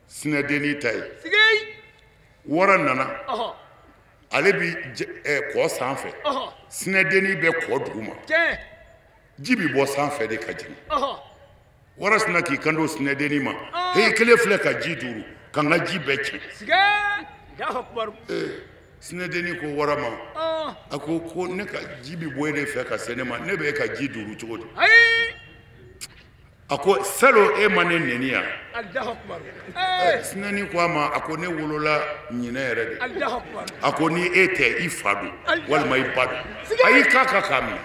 S4: sinɛdennin ta ye. Wara nana, ale bi kɔ sanfɛ, sinɛdennin bɛ kɔ duguma. Ji bi bɔ sanfɛ de ka jigin. Wara sina k'i kanto sinɛdennin ma, he kelen filɛ ka ji duuru, ka n ka ji bɛɛ tiɲɛ. Sinɛdennin ko wara ma, a ko ne ka ji bi bɔ e de fɛ ka se ne ma, ne bɛ e ka ji duuru cogo di? A ko salo e ma ne neni yan. Sinɛni ko a ma, a ko ne wolola ɲinɛ yɛrɛ de. A ko ni e tɛ, i fa don walima i ba don. A y'i k'a kan k'a minɛ.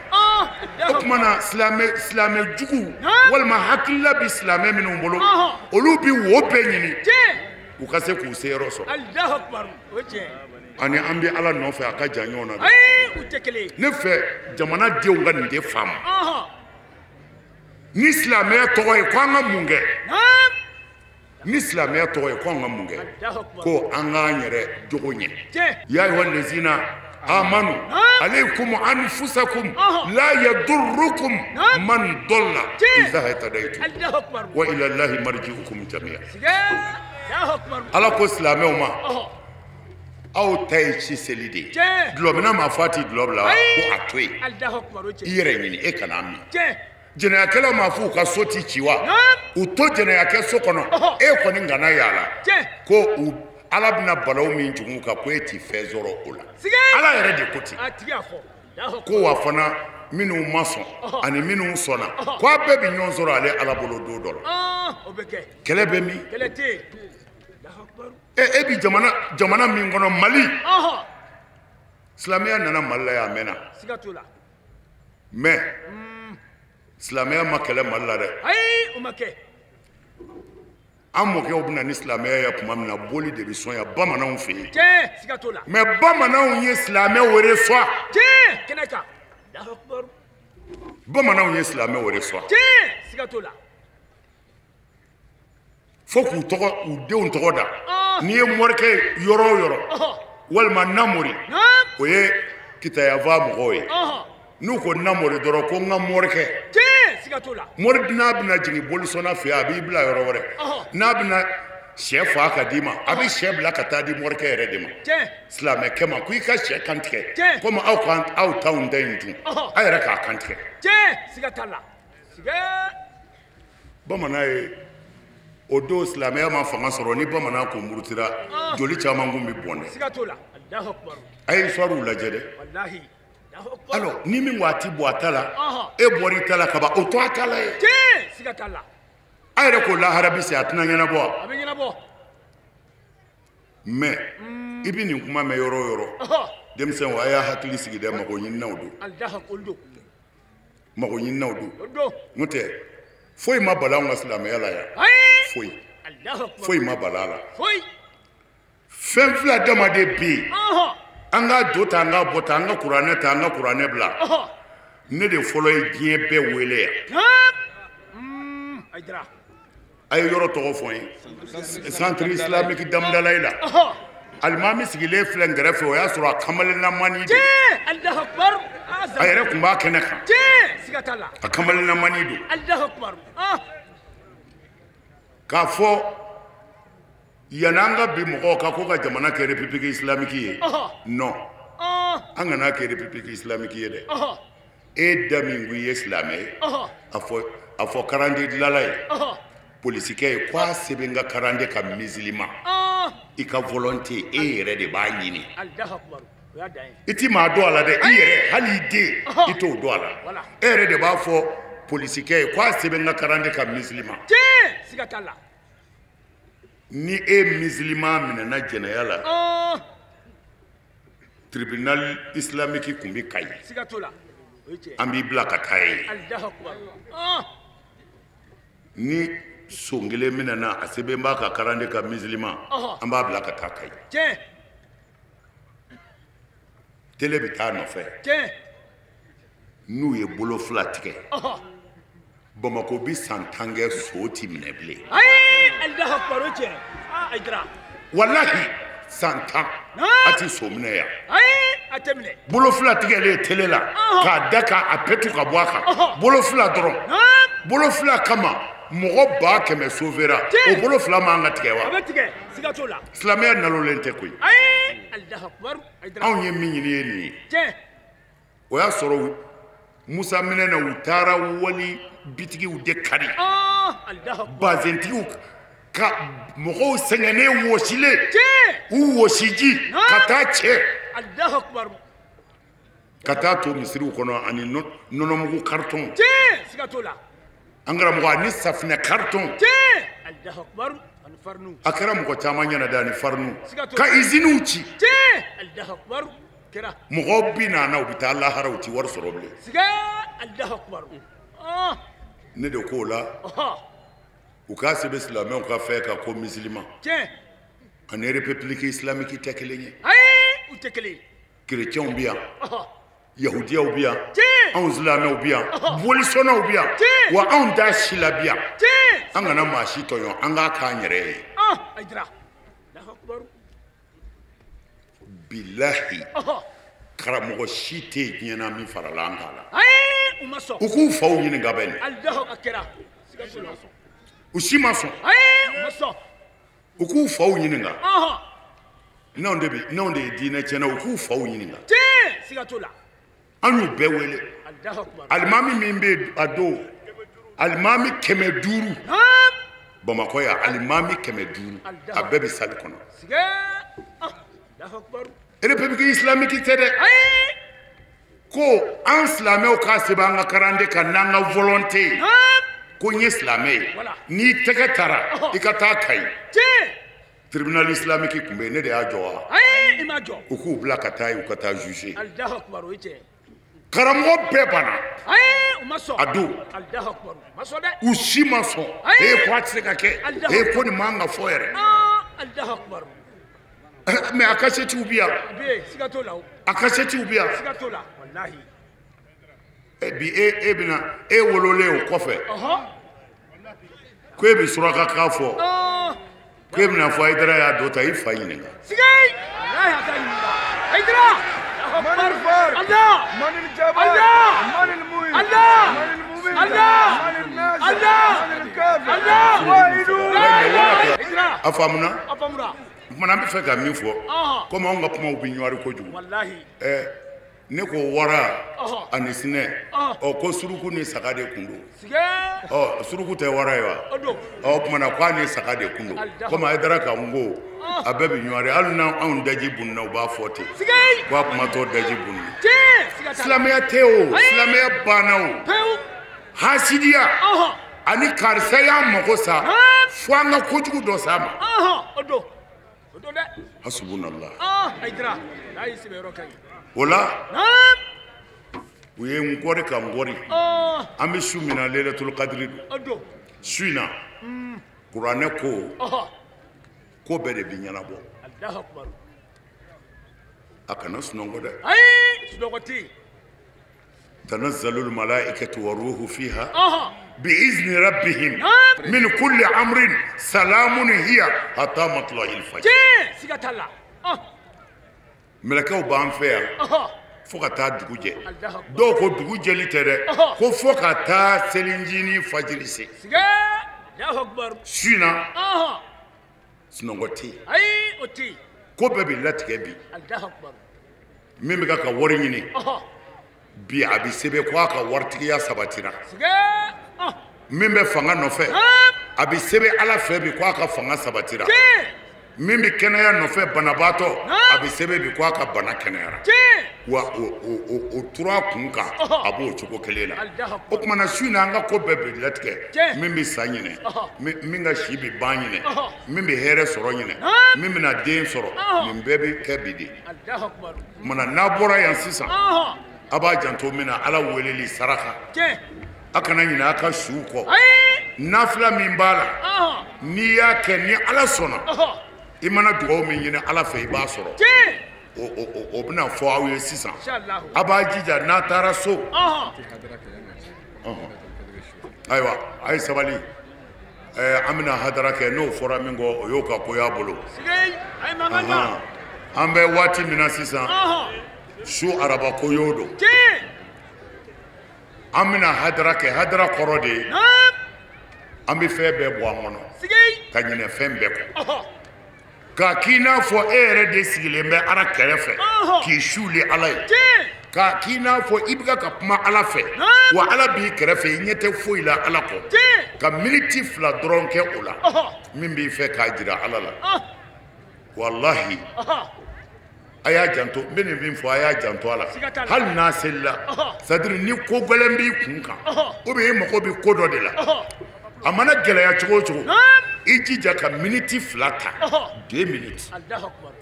S4: O tuma na silamɛ jugu walima hakilila bɛ silamɛ minnu bolo, olu bɛ wo bɛɛ ɲini u ka se k'u seyɔrɔ sɔrɔ. Ani an bɛ Ala nɔfɛ a ka jan ɲɔgɔn na. Ne fɛ jamanadenw ka nin de faamu. Ni silamɛya tɔgɔ ye ko an ka mun kɛ? Ni silamɛya tɔgɔ ye ko an ka mun kɛ? Ko an k'an yɛrɛ jogo ɲɛ. Ya ayyuha allazina amanu alaykum anfusakum la yadurrukum man dalla idha ihtadaytum wa ila Allahi marji'ukum jami'a. Ala ko silamɛw ma, aw ta ye ci seli de ye. Dulɔminna ma fɔ a ti dulɔ bila wa? Ko a to yen. I yɛrɛ ɲini, e kana min. Jɛnɛyakɛlaw ma fɔ u ka so ti ci wa? U to jɛnɛyakɛ so kɔnɔ, e kɔni kana yaala. Ko u Ala bɛna balawu min jigin u kan, ko e ti fɛn sɔrɔ o la. Ala yɛrɛ de ko ten. Ko wa fana minnu ma sɔn ani minnu sɔnna, ko a bɛɛ bɛ ɲɔgɔn sɔrɔ ale Ala bolo don dɔ la. Kɛlɛ bɛ min? E bi jamana min kɔnɔ, Mali. Silamɛya nana Mali la yan a mɛnna. Mais silamɛya ma kɛlɛ Mali la dɛ. An mɔkɛw bɛ na ni silamɛya ye tuma min na, boli de bɛ sɔn yan bamananw fɛ yen. Mais bamananw ye silamɛw reçoit. Bamananw ye silamɛw reçoit. Fo k'u tɔgɔ, u denw tɔgɔ da. N'i ye morikɛ yɔrɔ o yɔrɔ, walima namori, o ye Kitayava mɔgɔw ye. N'u ko namori dɔrɔn, ko n ka morikɛ. Mori n'a bɛna jigin bolisɔnna fɛ yen, a b'i bila yɔrɔ wɛrɛ. N'a bɛna sɛ fa ka d'i ma, a bɛ sɛ bila ka taa di morikɛ yɛrɛ de ma. Silamɛkɛ ma ko i ka sɛ kan tigɛ, komi aw kan aw t'anw ta in dun, a yɛrɛ k'a kan tigɛ. Bamanan ye o don silamɛya ma fanga sɔrɔ, ni bamanan kun murutira, joli caman kun bɛ bɔn dɛ. A ye histoire lajɛ dɛ. Alors ni min ko a ti bɔ a ta la, e bɔra i ta la kaban, o to a ta la ye. A yɛrɛ ko lahara bi se, a tɛna ɲɛnabɔ wa? Mais i bɛ nin kuma mɛn yɔrɔ o yɔrɔ, denmisɛnw a y'a hakili sigi dɛ, mago ɲininaw don. Mago ɲininaw don. N'o tɛ foyi ma bala anw ka silamɛya la yan. Foyi. Foyi ma bala a la. Fɛn fila dama de bɛ yen. An ka do ta, an ka bɔ ta, an ka kuranɛ ta, an ka kuranɛ bila. Ne de fɔlɔ ye diɲɛ bɛɛ wele yan. A ye yɔrɔ tɔgɔ fɔ n ye. Centre islamique Damudalayi la. Alimami sigilen filɛ n kɛrɛfɛ, o y'a sɔrɔ a kamalenlamani don. A yɛrɛ tun b'a kɛnɛ kan. A kamalenlamani don. K'a fɔ yan'an ka bi mɔgɔw kan ko ka jamana kɛ république islamique ye, non, an kana kɛ république islamique ye dɛ. E da min ko i ye silamɛ ye, a fɔ karanden dilanla ye, polisikɛ ye, k'a sɛbɛn ka karanden ka musulman, i ka volonté, e yɛrɛ de b'a ɲini. I ti maa dɔn a la dɛ, i yɛrɛ, hali i den, i t'o dɔn a la. E yɛrɛ de b'a fɔ polisikɛ ye k'a sɛbɛn ka karanden ka musulman. Ni e musulman minɛna jɛnɛya la, tribunal islamique kun bɛ Kayi, an b'i bila ka taa yen. Ni son kelen minɛna, a sɛbɛn b'a ka karanden ka musulman, an b'a bila ka taa Kayi. Télé bɛ taa nɔfɛ. N'u ye bolo fila tigɛ, Bamakɔ bi san 10 kɛ so ti minɛ bilen. Walahi san 10 a ti so minɛ yan. Bolo fila tigɛlen télé la k'a da k'a pɛtu ka bɔ a kan, bolo fila dɔrɔn, bolo fila kama mɔgɔ 100,000 sauvera, o bolo fila man ka tigɛ wa? Silamɛya nalolen tɛ koyi. Anw ye min ɲini ye nin ye. O y'a sɔrɔ Musa minɛ na, u taara wali bitigiw de kari, bazɛntigiw ka mɔgɔw sɛgɛnnen wɔsilen, u wɔsiji ka taa cɛ ka taa to misiriw kɔnɔ, ani nɔnɔmugu carton, an karamɔgɔ, ani safinɛ carton. A kɛra mɔgɔ caman ɲɛna dɛ, ani fariniw ka iziniw ci. Mɔgɔw bi na u bɛ taa lahara u ti wari sɔrɔ bilen. Ne de k'o la u k'a sɛbɛn silamɛw ka fɛn kan ko musulman ani république islamique tɛ kelen ye. Chrétiens bɛ yan, yahudiyaw bɛ yan, anw silamɛw bɛ yan, bolisɔnnaw bɛ yan, wa anw t'a si la bi yan. An kana maa si tɔɲɔ, an k'a k'an yɛrɛ ye. Bilahi karamɔgɔ si tɛ yen diɲɛ na min farala an kan la. U k'u faw ɲininka bɛ nin. U si ma sɔn. U k'u faw ɲininka. N'anw de ye diinɛ tiɲɛna, u k'u faw ɲininka. An y'u bɛɛ wele. Alimami min bɛ yen a don, alimami 500 Bamakɔ yan, alimami 500 a bɛɛ bɛ salle kɔnɔ. République islamique tɛ dɛ. Ko an silamɛw k'a sɛbɛn an ka karanden kan n'an ka volonté ye. Ko n ye silamɛ ye. N'i tɛgɛ taara i ka taa Kayi. Tribunal islamique tun bɛ yen, ne de y'a jɔ wa? U k'u bila ka taa yen, u ka taa juger. Karamɔgɔ bɛɛ banna. A don. U si ma sɔn. Ee ko a tɛ se ka kɛ. Ee ko nin man ka fɔ yɛrɛ. Mais a kasetiw bɛ yan. A kasetiw bɛ yan. Bi e bɛna e wololen o kɔfɛ. Ko e bɛ surakakan fɔ. Ko e bɛna fɔ Hayidara y'a dɔ ta, i fa ɲininka. A faamuna? O kumana an bɛ fɛ ka min fɔ, komi anw ka kumaw bɛ ɲɔgɔn kojugu. Ne ko wara ani sinɛ, ɔ ko suruku ni saga de kun don. Ɔ suruku tɛ wara ye wa? Ɔ o kumana k'a ni saga de kun don. Komi Hayidara ka n ko a bɛɛ bɛ ɲɔgɔn, hali n'anw daji bununa u b'a fɔ ten. K'a kuma tɔ daji bununa. Silamɛya tɛ o, silamɛya banna o. Hasidiya ani karisa y'an mago sa fo an ka kojugu dɔ s'a ma. Hasubunallah. O la u ye n kɔri ka n kɔri. An bɛ su min na Lailatul Qadri don. Su in na kuranɛ ko ko bɛɛ de bɛ ɲɛnabɔ. A kana sunɔgɔ dɛ. Tanazzalul malaikatu wa ruhu fiha bi'izni rabbihim min kulli amrin salamun hiya hatta matla'il fajr. Mɛlɛkɛw b'an fɛ yan fo ka taa dugu jɛ. Dɔw ko dugu jɛli tɛ dɛ, ko fo ka taa selicinin fajiri se. Su in na sunɔgɔ tɛ yen. Ko bɛɛ bɛ latigɛ bi. Min bɛ ka wari ɲini bi, a bɛ sɛbɛn ko a ka waritigiya sabatira. Min bɛ fanga nɔfɛ, a bɛ sɛbɛn Ala fɛ bi ko a ka fanga sabatira. Min bɛ kɛnɛya nɔfɛ banabaatɔ, a bɛ sɛbɛn bi ko a ka bana kɛnɛyara. Wa o tura kun kan, a b'o cogo kelen na. O tuma na su in na an ka ko bɛɛ bɛ latigɛ. Min bɛ sa ɲinɛ, min ka si bɛ ban ɲinɛ, min bɛ hɛrɛ sɔrɔ ɲinɛ, min bɛna den sɔrɔ, nin bɛɛ bɛ kɛ bi de. O tuma na n'a bɔra yan sisan, a b'a janto min na, Ala weleli saraka. A kana ɲinɛ a ka suw kɔ. Nafila min b'a la, n'i y'a kɛ ni Ala sɔnna, i mana dugawu min ɲini Ala fɛ i b'a sɔrɔ. O bɛna fɔ aw ye sisan. A b'a jija n'a taara so. Ayiwa, a ye sabali. An bɛna hadara kɛ, n'o fɔra min kɔ, o y'o ka ko y'a bolo. An bɛ waati min na sisan, su araba ko y'o don. An bɛna hadara kɛ, hadara kɔrɔ de ye an bɛ fɛn bɛɛ bɔ an kɔnɔ ka ɲinɛ fɛn bɛɛ kɔ. K'a k'i n'a fɔ e yɛrɛ de sigilen bɛ Ala kɛrɛfɛ k'i suli Ala ye. K'a k'i n'a fɔ i bɛ ka kuma Ala fɛ, wa Ala b'i kɛrɛfɛ, i ɲɛ tɛ foyi la Ala kɔ. Ka miniti 2 dɔrɔn kɛ o la, min b'i fɛ k'a jira Ala la. Walahi a y'a janto, n bɛ nin min fɔ a y'a janto a la. Hali n'a selila, c'est à dire ni ko gɛlɛn b'i kun kan, ou bien i mago bɛ ko dɔ de la, a mana gɛlɛya cogo o cogo, I jija ka miniti 2 ta, 2 minutes.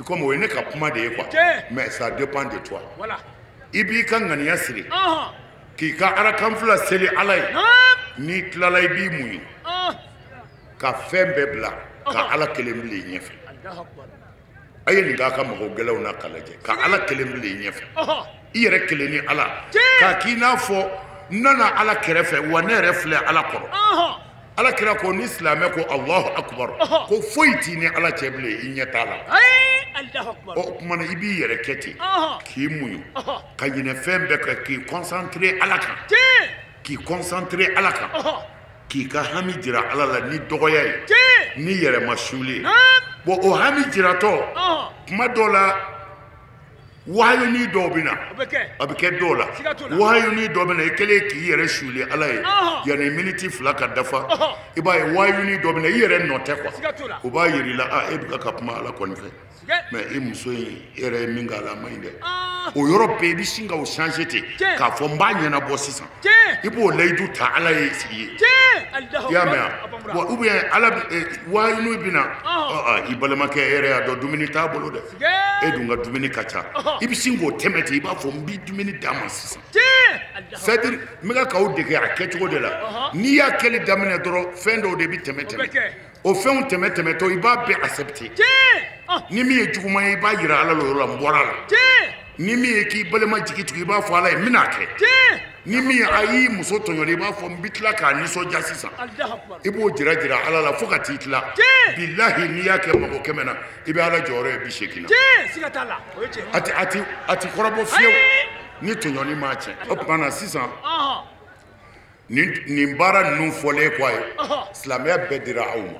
S4: Comme o ye ne ka kuma de ye quoi, mais ça dépend de toi. I b'i ka ŋaniya siri k'i ka arakan 2 seli Ala ye. N'i tilala i b'i muɲu ka fɛn bɛɛ bila ka Ala kelen bila i ɲɛfɛ. A ye nin k'a ka mɔgɔ gɛlɛnw na k'a lajɛ, ka Ala kelen bila i ɲɛfɛ, i yɛrɛ kelen ni Ala, k'a k'i n'a fɔ n nana Ala kɛrɛfɛ wa ne yɛrɛ filɛ Ala kɔrɔ. Ala kira ko ni silamɛ ko Alahu akubar, ko foyi t'i ni Ala cɛ bilen, i ɲɛ t'a la. O tuma na i b'i yɛrɛ kɛ ten k'i muɲu ka ɲinɛ fɛn bɛɛ kan, k'i concentré Ala kan, k'i concentré Ala kan, k'i ka hami jira Ala la ni dɔgɔya ye, ni yɛrɛmasuli ye. Bon, o hami jiratɔ, kuma dɔw la wahayuni dɔw bɛ na, a bɛ kɛ dɔw la wahayuni dɔw bɛ na, i kɛlen k'i yɛrɛ suli Ala ye yanni miniti 2 ka dafa, i b'a ye wahayuni dɔ bɛ na, i yɛrɛ nɔ tɛ quoi, o b'a yir'i la a e bɛ ka kuma Ala kɔni fɛ, mais i muso in e yɛrɛ ye min k'a la a man ɲi dɛ. O yɔrɔ bɛɛ i bɛ sin ka o changer ten k'a fɔ n b'a ɲɛnabɔ sisan, i b'o layidu ta Ala ye sigi ye. I y'a mɛn wa? Bon, ou bien Ala wahayuni bɛ na, i balimakɛ e yɛrɛ y'a dɔn dumuni t'a bolo dɛ, e dun ka dumuni ka ca, i bɛ sin k'o tɛmɛ ten, i b'a fɔ n b'i dumuni d'a ma sisan. C'est-à-dire n bɛ ka k'aw dege a kɛcogo de la. N'i y'a kɛli daminɛ dɔrɔn, fɛn dɔw de bɛ tɛmɛ tɛmɛ, o fɛnw tɛmɛ tɛmɛtɔ i b'a bɛɛ accepter. Ni min ye juguman ye, i b'a yira Ala la o yɔrɔ la n bɔra a la. Ni min ye k'i balima jigi tugu, i b'a fɔ Ala ye n bɛna kɛ. Ni min ye a y'i muso tɔɲɔli, i b'a fɔ n bɛ tila k'a nisɔndiya sisan. I b'o jira jira Ala la fo ka t'i tila. Bilahi n'i y'a kɛ mɔgɔ 100 na, i bɛ Ala jɔyɔrɔ ye 80 na. A ti kɔrɔbɔ fiyewu ni tɔɲɔni m'a tiɲɛ. O tuma na sisan nin baara ninnu fɔlen kɔ a ye, silamɛya bɛɛ dira aw ma.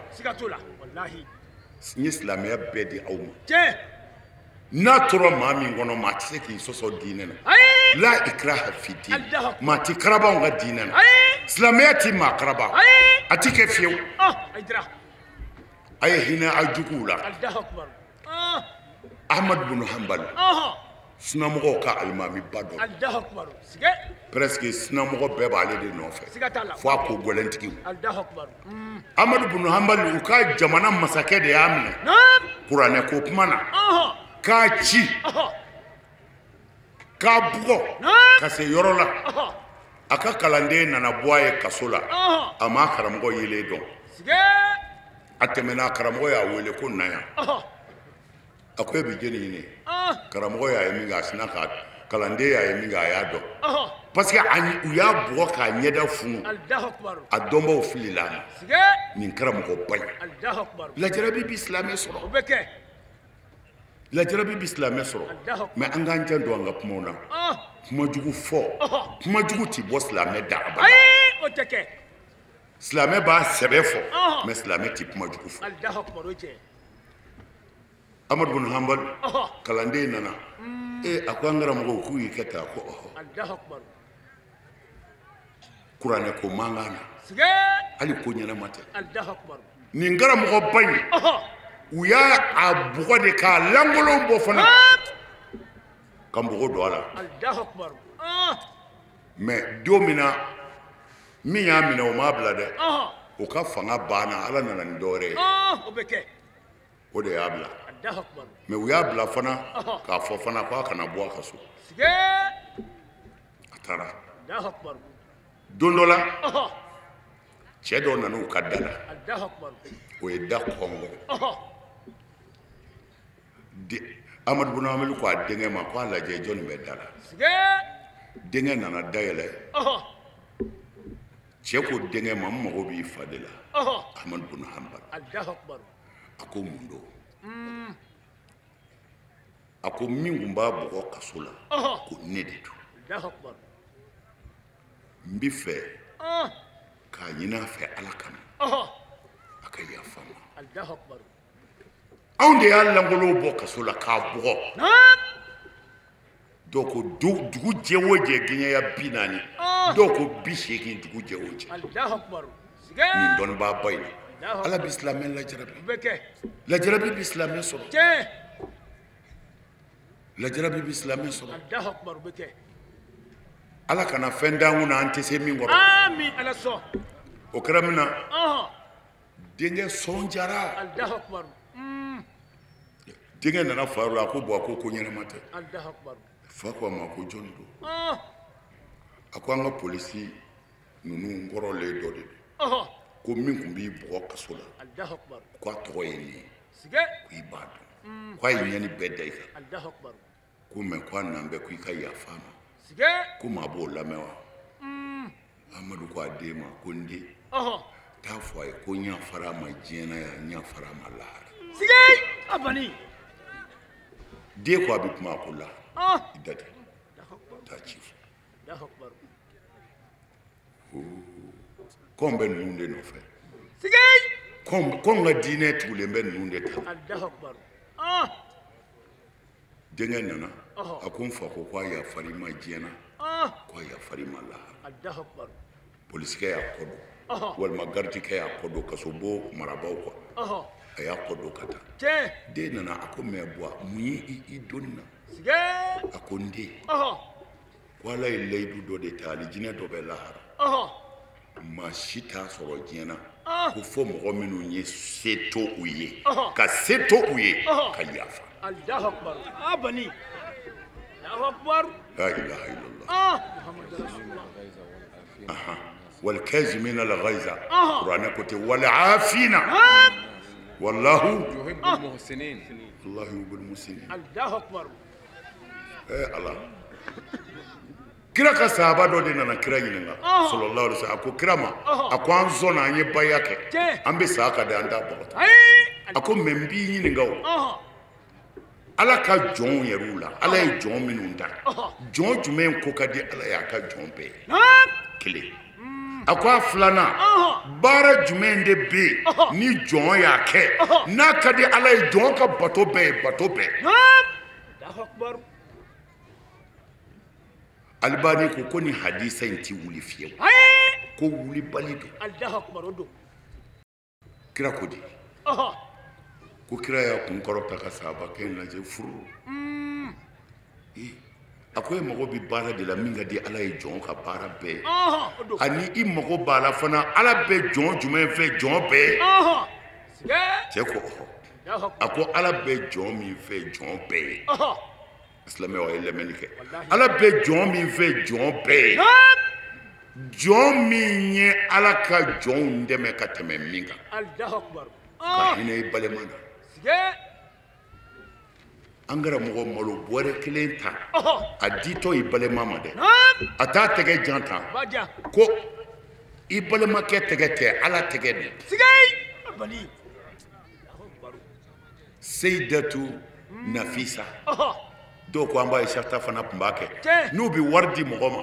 S4: N ye silamɛya bɛɛ di aw ma. N'a tora maa min kɔnɔ, maa tɛ se k'i sɔsɔ diinɛ na. La ikraha fi diin, maa ti karaba anw ka diinɛ na. Silamɛya ti maa karaba, a ti kɛ fiyewu. A ye hinɛ a juguw la. Ahmad bin Hanbal, sinamɔgɔw ka alimamiba dɔ, presque sinamɔgɔ bɛɛ b'ale de nɔfɛ fo a ko gɛlɛntigiw. Ahmad bin Hanbal, u ka jamana masakɛ de y'a minɛ kuranɛ ko kuma na, k'a ci k'a bugɔ ka se yɔrɔ la. A ka kalanden nana bɔ a ye kaso la, a m'a karamɔgɔ yelen dɔn. A tɛmɛna, karamɔgɔ y'a wele ko na yan. A ko e bɛ jɛni ɲini? Karamɔgɔ y'a ye min kɛ, a sinna k'a kalanden y'a ye min kɛ, a y'a dɔn. Parce que u y'a bugɔ k'a ɲɛda funu, a dɔnbaw filila a ma. Nin karamɔgɔba in, lajarabi bi silamɛ sɔrɔ, lajarabi bi silamɛ sɔrɔ. Mais an k'an janto an ka kumaw na. Kumajugu fɔ, kumajugu ti bɔ silamɛ da abada. Silamɛ b'a sɛbɛ fɔ, mais silamɛ ti kumajugu fɔ. Ahmad bin Hanbal, kalanden nana, a ko an karamɔgɔw k'u y'i kɛ tan, ko ɔhɔ. Kuranɛ ko mankan na, hali ko ɲɛnama tɛ. Nin karamɔgɔba in, u y'a a bugɔ de k'a lankolon bɔ fana ka npogo don a la. Mais don min na min y'a minɛ, o m'a bila dɛ, o ka fanga banna, Ala nana ni dɔwɛrɛ ye, o de y'a bila. Mais u y'a bila fana k'a fɔ fana k'a kana bɔ a ka so. A taara don dɔ la, cɛ dɔ nana u ka da la, o ye da kɔngɔ. Ahmad bin Hanbal ko a denkɛ ma k'a lajɛ jɔnni bɛ da la. Denkɛ nana da yɛlɛ. Cɛ ko denkɛ ma, n mago b'i fa de la, Ahmad bin Hanbal. A ko mun don? A ko min tun b'a bugɔ kaso la, ko ne de don. N bi fɛ k'a ɲini a fɛ Ala kama, a ka yafa n ma. Anw de y'a lankolon bɔ kaso la k'a bugɔ. Dɔw ko dugu jɛ o jɛ gɛɲɛya 40, dɔw ko 80 dugu jɛ o jɛ. Nin dɔnnibaaba in na, Ala bɛ silamɛ lajarabi, lajarabi bɛ silamɛ sɔrɔ, lajarabi bɛ silamɛ sɔrɔ. Ala kana fɛn d'an kunna an tɛ se min kɔrɔ. O kɛra min na, Denkɛ sɔn jara. Denkɛ nana fa yɔrɔ la, a ko bon, a ko ko ɲɛnama tɛ. Fa ko a ma ko jɔn don? A ko an ka polisi ninnu kɔrɔlen dɔ de don. Ko min tun b'i bugɔ kaso la, ko a tɔgɔ ye nin ye, ko i b'a dɔn, ko a ye ɲɛni bɛɛ da i kan, ko mɛ ko a nan bɛ ko i ka yafa a ma, ko maa b'o lamɛn wa? Amadu ko a den ma ko n den, taa fɔ a ye ko n yafara a ma diɲɛ na yan, n yafara a ma lahara. Den ko a bɛ kuma, a ko lahara, i da tɛ taa ci fɔ. Kɔn bɛ ninnu de nɔfɛ. Kɔn ka diinɛ tugulen bɛ ninnu de ta. Denkɛ nana, a ko n fa ko k'a yafara i ma diɲɛ na, k'a yafara i ma lahara. Polisikɛ y'a kɔ don, walima garidikɛ y'a kɔ don, kasobo marabaaw kɔ, a y'a kɔ don ka taa. Den nana, a ko mɛ buwa, mun ye i donni na? A ko n den, ko Ala ye layidu dɔ de ta, alijinɛ dɔ bɛ lahara. Maa si t'a sɔrɔ diɲɛ na ko fo mɔgɔ minnu ye se to u ye, ka se to u ye, ka yafa. La ilaha illallah. Wal kazimina al ghaiza. Kuranɛ ko ten, wal afina. Wallahu
S5: yuhibbul muhsinin.
S4: Allahu yuhibbul muhsinin. Ala. Kira ka sahaba dɔ de nana kira ɲininka sallallahu alaihi wasallam. A ko kira ma, a ko an sɔnna, an ye baya kɛ, an bɛ sa ka da, an t'a bɔgɔta. A ko mɛ n b'i ɲininka o, Ala ka jɔnw yɛrɛw la, Ala ye jɔn minnu da, jɔn jumɛn ko ka di Ala ye a ka jɔn bɛɛ ye? Kelen. A ko a filanan, baara jumɛn de bɛ yen ni jɔn y'a kɛ n'a ka di Ala ye jɔn ka bato bɛɛ ye, bato bɛɛ? Albani ko ko ni hadisa in ti wuli fiyewu, ko wulibali don. Kira ko di? Ko kira y'a kun kɔrɔta ka sahabakɛ in lajɛ furu. A ko e mago bɛ baara de la min ka di Ala ye jɔn ka baara bɛɛ ye, ani i mago b'a la fana Ala bɛ jɔn jumɛn fɛ jɔn bɛɛ ye? Cɛ ko ɔhɔ. A ko Ala bɛ jɔn min fɛ jɔn bɛɛ ye. Silamɛw, a ye lamɛnni kɛ. Ala bɛ jɔn min fɛ jɔn bɛɛ ye, jɔn min ye Ala ka jɔnw dɛmɛ ka tɛmɛ min kan, ka hinɛ i balima na. An karamɔgɔ malo bɔrɛ kelen ta, a ditɔ i balima ma dɛ, a t'a tɛgɛ jan tan ko i balimakɛ tɛgɛ tɛ, Ala tɛgɛ de. Seyidatu Nafisa, dɔw ko an b'a ye Sata fana tun b'a kɛ. N'u bɛ wari di mɔgɔ ma,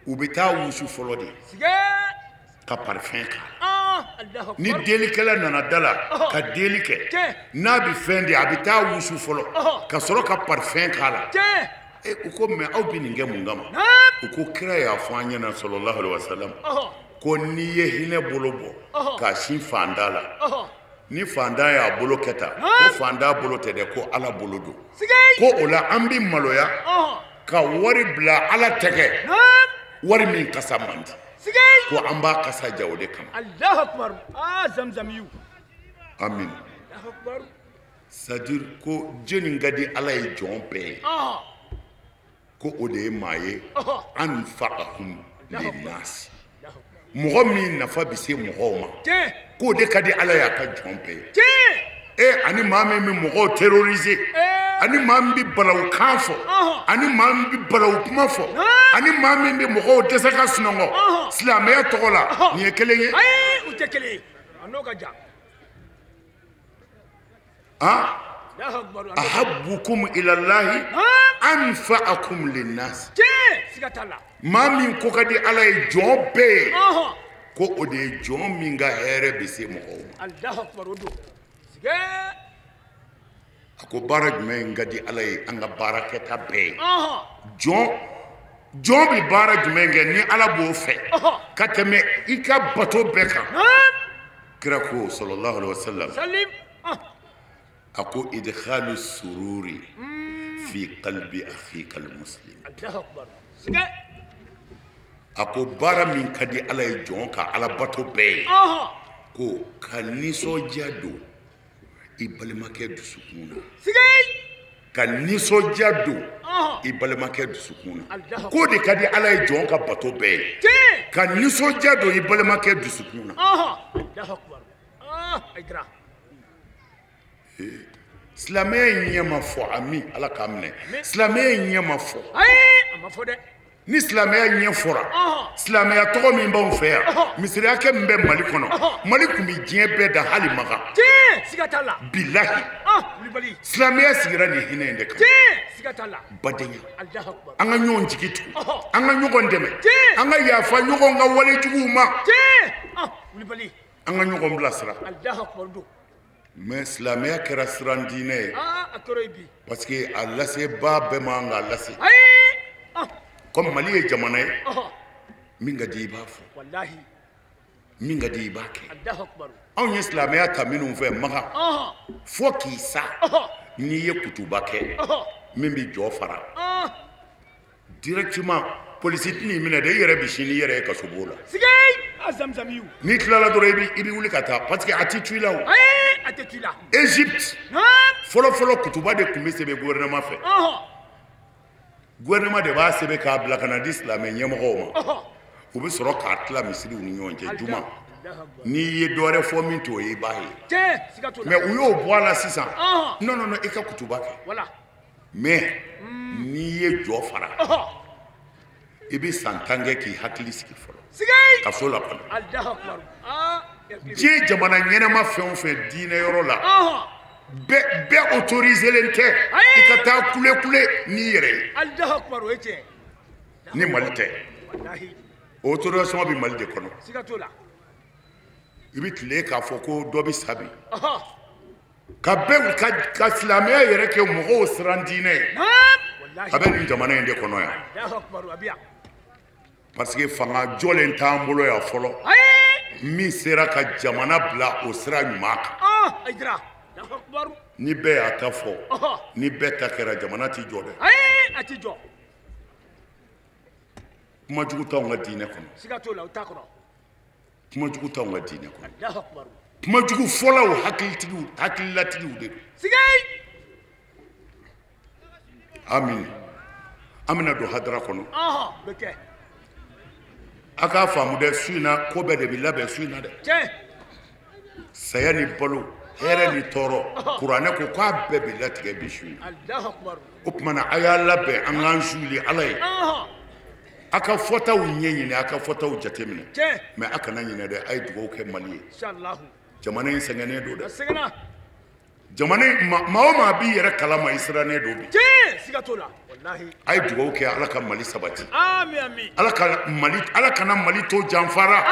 S4: u bɛ taa wusu fɔlɔ de ka parifɛn k'a la. Ni delikɛla nana da la ka deli kɛ, n'a bɛ fɛn di, a bɛ taa wusu fɔlɔ ka sɔrɔ ka parifɛn k'a la. U ko mɛ aw bɛ nin kɛ mun kama? U ko kira y'a fɔ an ɲɛna sallallahu alaihi wasallam ko n'i ye hinɛ bolo bɔ k'a sin fantan la, ni fantan y'a bolo kɛ tan, ko fantan bolo tɛ dɛ, ko Ala bolo don. Ko o la an bɛ maloya ka wari bila Ala tɛgɛ, wari min kasa man di, ko an b'a kasa ja o de kama. Amin. C'est-à-dire ko jɔnni ka di Ala ye jɔn bɛɛ ye, ko o de ye maa ye anfa'ahum linnas, mɔgɔ min nafa bɛ se mɔgɔw ma, k'o de ka di Ala ye a ka jɔn bɛɛ ye. Ani maa min bɛ mɔgɔw terroriser, ani maa min bɛ balawu kan fɔ, ani maa min bɛ balawu kuma fɔ, ani maa min bɛ mɔgɔw dɛsɛ ka sunɔgɔ silamɛya tɔgɔ la, nin ye kelen ye.
S3: U tɛ kelen ye, a n'o ka jan.
S4: Ahabbukum ilallahi anfa'akum linnas. Maa min ko ka di Ala ye jɔn bɛɛ ye, ko o de ye jɔn min ka hɛrɛ bɛ se mɔgɔw ma. A ko baara jumɛn ka di Ala ye an ka baara kɛta bɛɛ ye? Jɔn bɛ baara jumɛn kɛ ni Ala b'o fɛ ka tɛmɛ i ka bato bɛɛ kan? Kira ko sallallahu alaihi wasallam, a ko idkhalu sururi fi qalbi akhika almuslim. A ko baara min ka di Ala ye jɔn ka Ala bato bɛɛ ye, Ko ka nisɔndiya don i balimakɛ dusukun na. Ka nisɔndiya don i balimakɛ dusukun na. K'o de ka di Ala ye jɔn ka bato bɛɛ ye. Ka nisɔndiya don i balimakɛ dusukun na. Silamɛya in ɲɛ ma fɔ, ami Ala k'a minɛ. Silamɛya in ɲɛ ma fɔ. Ni silamɛya ɲɛ fɔra, silamɛya tɔgɔ min b'anw fɛ yan, misiri hakɛ min bɛ Mali kɔnɔ, Mali tun bɛ diɲɛ bɛɛ da hali Makan. Bilahi. Silamɛya sigira nin hinɛ in de kan. Badenya. An ka ɲɔgɔn jigi tugu. An ka ɲɔgɔn dɛmɛ. An ka yafa ɲɔgɔn ka wale juguw ma. An ka ɲɔgɔn bilasira. Mais silamɛya kɛra siran diinɛ ye. Parce que a lasebaa bɛɛ man kan k'a lase. Comme Mali ye jamana ye, min ka di i b'a fɔ, min ka di i b'a kɛ. Anw ye silamɛya ta minnu fɛ Makan, fo k'i sa n'i ye kutuba kɛ min bɛ jɔ fara directement polisi tɛn'i minɛ dɛ, i yɛrɛ bɛ sini i yɛrɛ ye kasobon la. N'i tilala dɔrɔn i bɛ wuli ka taa parce que a tɛ tu i la o. Égypte fɔlɔ fɔlɔ kutuba de tun bɛ sɛbɛn gouvernement fɛ. Gouvernement de b'a sɛbɛn k'a bila ka na di silamɛ ɲɛmɔgɔw ma. U bɛ sɔrɔ k'a tila misiriw ni ɲɔgɔn cɛ juma. N'i ye dɔ wɛrɛ fɔ min t'o ye i b'a ye. Mais u y'o bɔ a la sisan. Non non non, i ka kutuba kɛ. Mais n'i ye jɔ fara, i bɛ san 10 kɛ k'i hakili sigi fɔlɔ. Kaso la kɔnɔ. Diɲɛ jamana ɲɛnama fɛn o fɛn diinɛ yɔrɔ la. Bɛɛ autorisé tɛ i ka taa kule kule n'i yɛrɛ ye. Ni Mali tɛ. Autorisation bɛ Mali de kɔnɔ. I bɛ tile k'a fɔ ko dɔ bɛ sa bi. Ka bɛɛ ka silamɛya yɛrɛ kɛ mɔgɔw siran diinɛ ye. A bɛ nin jamana in de kɔnɔ yan. Parce que fanga jɔlen t'an bolo yan fɔlɔ. Min sera ka jamana bila o sira ɲuman kan. Ni bɛɛ y'a ta fɔ, ni bɛɛ ta kɛra jamana t'i jɔ dɛ.
S3: A t'i jɔ.
S4: Kuma jugu t'anw ka diinɛ kɔnɔ.
S3: Siga t'o la, o t'a kɔnɔ.
S4: Kuma jugu t'anw ka diinɛ kɔnɔ. Kuma jugu fɔlaw hakilitigiw, hakililatigiw de don. Amin. An bɛna don hadara kɔnɔ.
S3: Bɛ kɛ.
S4: A k'a faamu dɛ, su in na ko bɛɛ de bɛ labɛn su in na dɛ. Saya ni balo. Hɛrɛ ni tɔɔrɔ, kuranɛ ko k'a bɛɛ bɛ latigɛ bi su in. O tuma na a y'a labɛn an k'an suuli Ala ye. A ka fɔtaw ɲɛɲini, a ka fɔtaw jateminɛ. Mais a kana ɲinɛ dɛ, a ye dugawu kɛ Mali ye. Jamana in sɛgɛnnen don dɛ. Jamana in maa o maa b'i yɛrɛ kalama i sirannen don bi. A ye dugawu kɛ Ala ka Mali sabati. Ala kana Mali to janfara.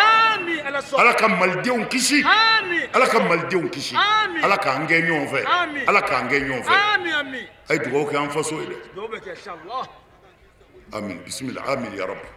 S4: Ala ka Malidenw kisi. Ala ka Malidenw kisi. Ala k'an gɛn ɲɔgɔn fɛ. Ala k'an gɛn ɲɔgɔn fɛ. A ye dugawu kɛ an faso ye dɛ. Amin. Bismillah. Amin ya Rabbi.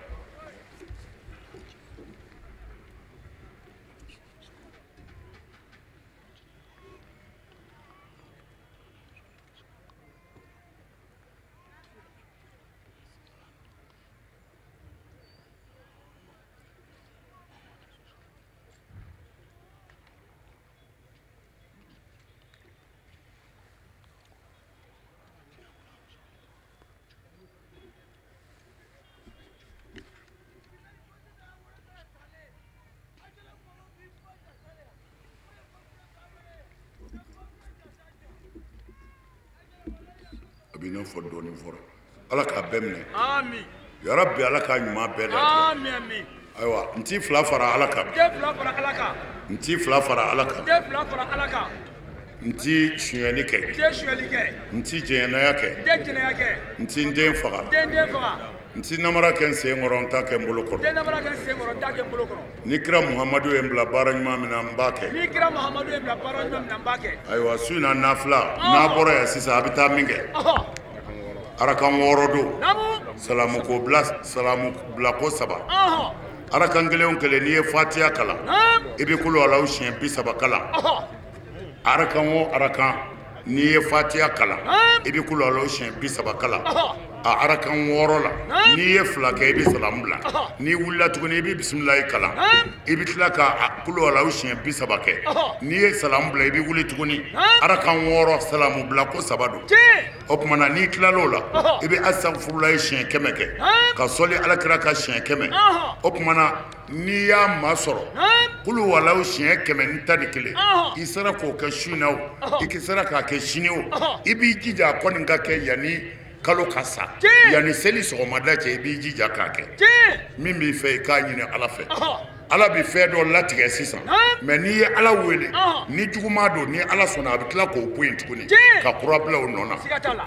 S4: A b'i n'a fɔ dɔɔnin fɔra. Ala k'a bɛɛ minɛ.
S3: Amin.
S4: Ya Rabbi, Ala k'a ɲuman bɛɛ latigɛ.
S3: Amin, amin.
S4: Ayiwa, n t'i fila fara Ala kan.
S3: N tɛ fila fara Ala kan.
S4: N t'i fila fara Ala kan.
S3: N tɛ fila fara Ala kan.
S4: N t'i sonyɛli kɛ.
S3: N tɛ sonyɛli kɛ.
S4: N t'i jɛnɛya kɛ.
S3: N tɛ jɛnɛya kɛ.
S4: N t'i n den faga.
S3: N tɛ n den faga.
S4: N t'i namara kɛ n sen kɔrɔ, n t'a kɛ n bolo kɔrɔ.
S3: N tɛ namara kɛ n sen kɔrɔ, n t'a kɛ n bolo kɔrɔ.
S4: Ni kira Muhamadu ye n bila baara ɲuman min na, n b'a kɛ.
S3: Ni kira Muhamadu ye n bila baara ɲuman min na, n b'a kɛ.
S4: Ayiwa, su in na nafila, n'a bɔra yan sisan, a bɛ taa min kɛ. Arakan 6 don. Salamu ko bila, salamu bila ko 3. Arakan kelen o kelen n'i ye Fatiya kalan, i bɛ kolo Alahu siɲɛ 30 kalan. Arakan o arakan, N'i ye fatiya kalan i bɛ kulu alahu siɲɛ 30 kalan a arakan 6 la n'i ye 2 kɛ i bɛ salamu bila n'i wulila tuguni i bɛ bisimilayi kalan i bɛ tila ka kulu alahu siɲɛ 30 kɛ n'i ye salamu bila i bɛ wuli tuguni arakan 6 salamu bila ko 3 don o tuma na n'i tilal'o la i bɛ asafurulayi siɲɛ 100 kɛ ka sɔli alakira ka siɲɛ 100 o tuma na n'i y'a masɔrɔ kulu walaw siɲɛ 111 i sera k'o kɛ su in na o i sera k'a kɛ sini o i b'i jija a kɔni ka kɛ yanni kalo ka sa yanni seli sɔgɔmada cɛ i b'i jija k'a kɛ min b'i fɛ i k'a ɲini Ala fɛ Ala bɛ fɛn dɔ latigɛ sisan mais n'i ye Ala wele ni juguman don ni Ala sɔnna a bɛ tila k'o bɔ yen tuguni ka kura bila o nɔ na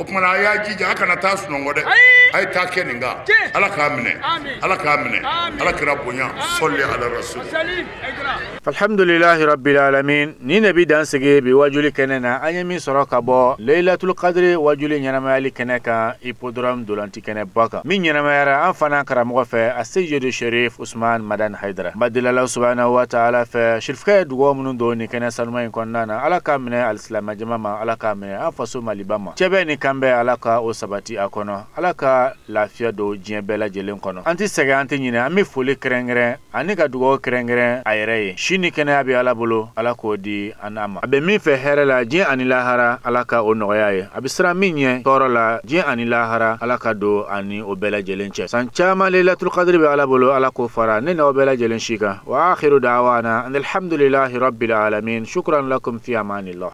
S4: o tuma na a y'a jija a kana taa sunɔgɔ dɛ a ye taa kɛ nin kan Ala k'a minɛ Ala k'a minɛ Ala kira bonya sɔli ala rasul.
S3: Alhamdulilahi rabbil alamin ni ne bi dan sigi bi wajuli kɛnɛ na an ye min sɔrɔ ka bɔ Laylatul Qadri wajuli ɲɛnamayali kɛnɛ kan Hippodrome dolanti kɛnɛ ba kan min ɲɛnamayara an fana karamɔgɔ fɛ a Seyidi Sherif Usman Madani Haidara Badilala subhanahu wa ta'ala fɛ shirifkɛ ye dugawu minnu don nin kɛnɛ sanuma in kɔnɔna na Ala k'a minɛ alisilamɛ jama ma Ala k'a minɛ an faso Maliba ma cɛbɛ ni kanbɛ Ala ka o sabati a kɔnɔ Ala ka lafiya don diɲɛ bɛɛ lajɛlen kɔnɔ an tɛ sɛgɛn an tɛ ɲinɛ an bɛ foli kɛrɛnkɛrɛn ani ka dugawu kɛrɛnkɛrɛn a yɛrɛ ye si ni kɛnɛya bɛ Ala bolo Ala k'o di an n'a ma a bɛ min fɛ hɛrɛ la diɲɛ ani lahara Ala ka o nɔgɔya ye a bɛ siran min ɲɛ tɔɔrɔ la diɲɛ ani lahara Ala ka don ani o bɛɛ lajɛlen cɛ san caman Laylatul Qadri bɛ Ala bolo Ala k'o fara ne n'aw bɛɛ lajɛlen si kan wa akhiru da'wana alhamdulillahi rabbil alamin shukran lakum fi amanillah.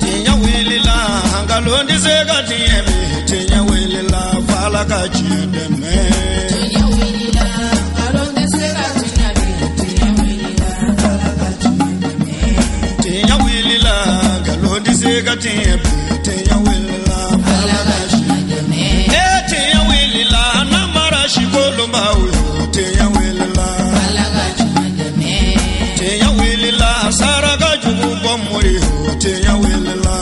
S1: Tiɲɛ wulila nkalon tɛ se ka tiɲɛ bi tiɲɛ wulila f'Ala ka tiɲɛ dɛmɛ.
S2: Tiɲɛ wulila nkalon tɛ se ka tiɲɛ bi tiɲɛ wulila f'Ala ka tiɲɛ dɛmɛ.
S1: Tiɲɛ wulila nkalon tɛ se ka tiɲɛ bi tiɲɛ wulila f'Ala ka tiɲɛ dɛmɛ. Ee tiɲɛ wulila namara si kolonbaw ye tiɲɛ wulila
S2: f'Ala ka tiɲɛ dɛmɛ.
S1: Tiɲɛ wulila saraka jugu bɔ mori ye tiɲɛ wulila.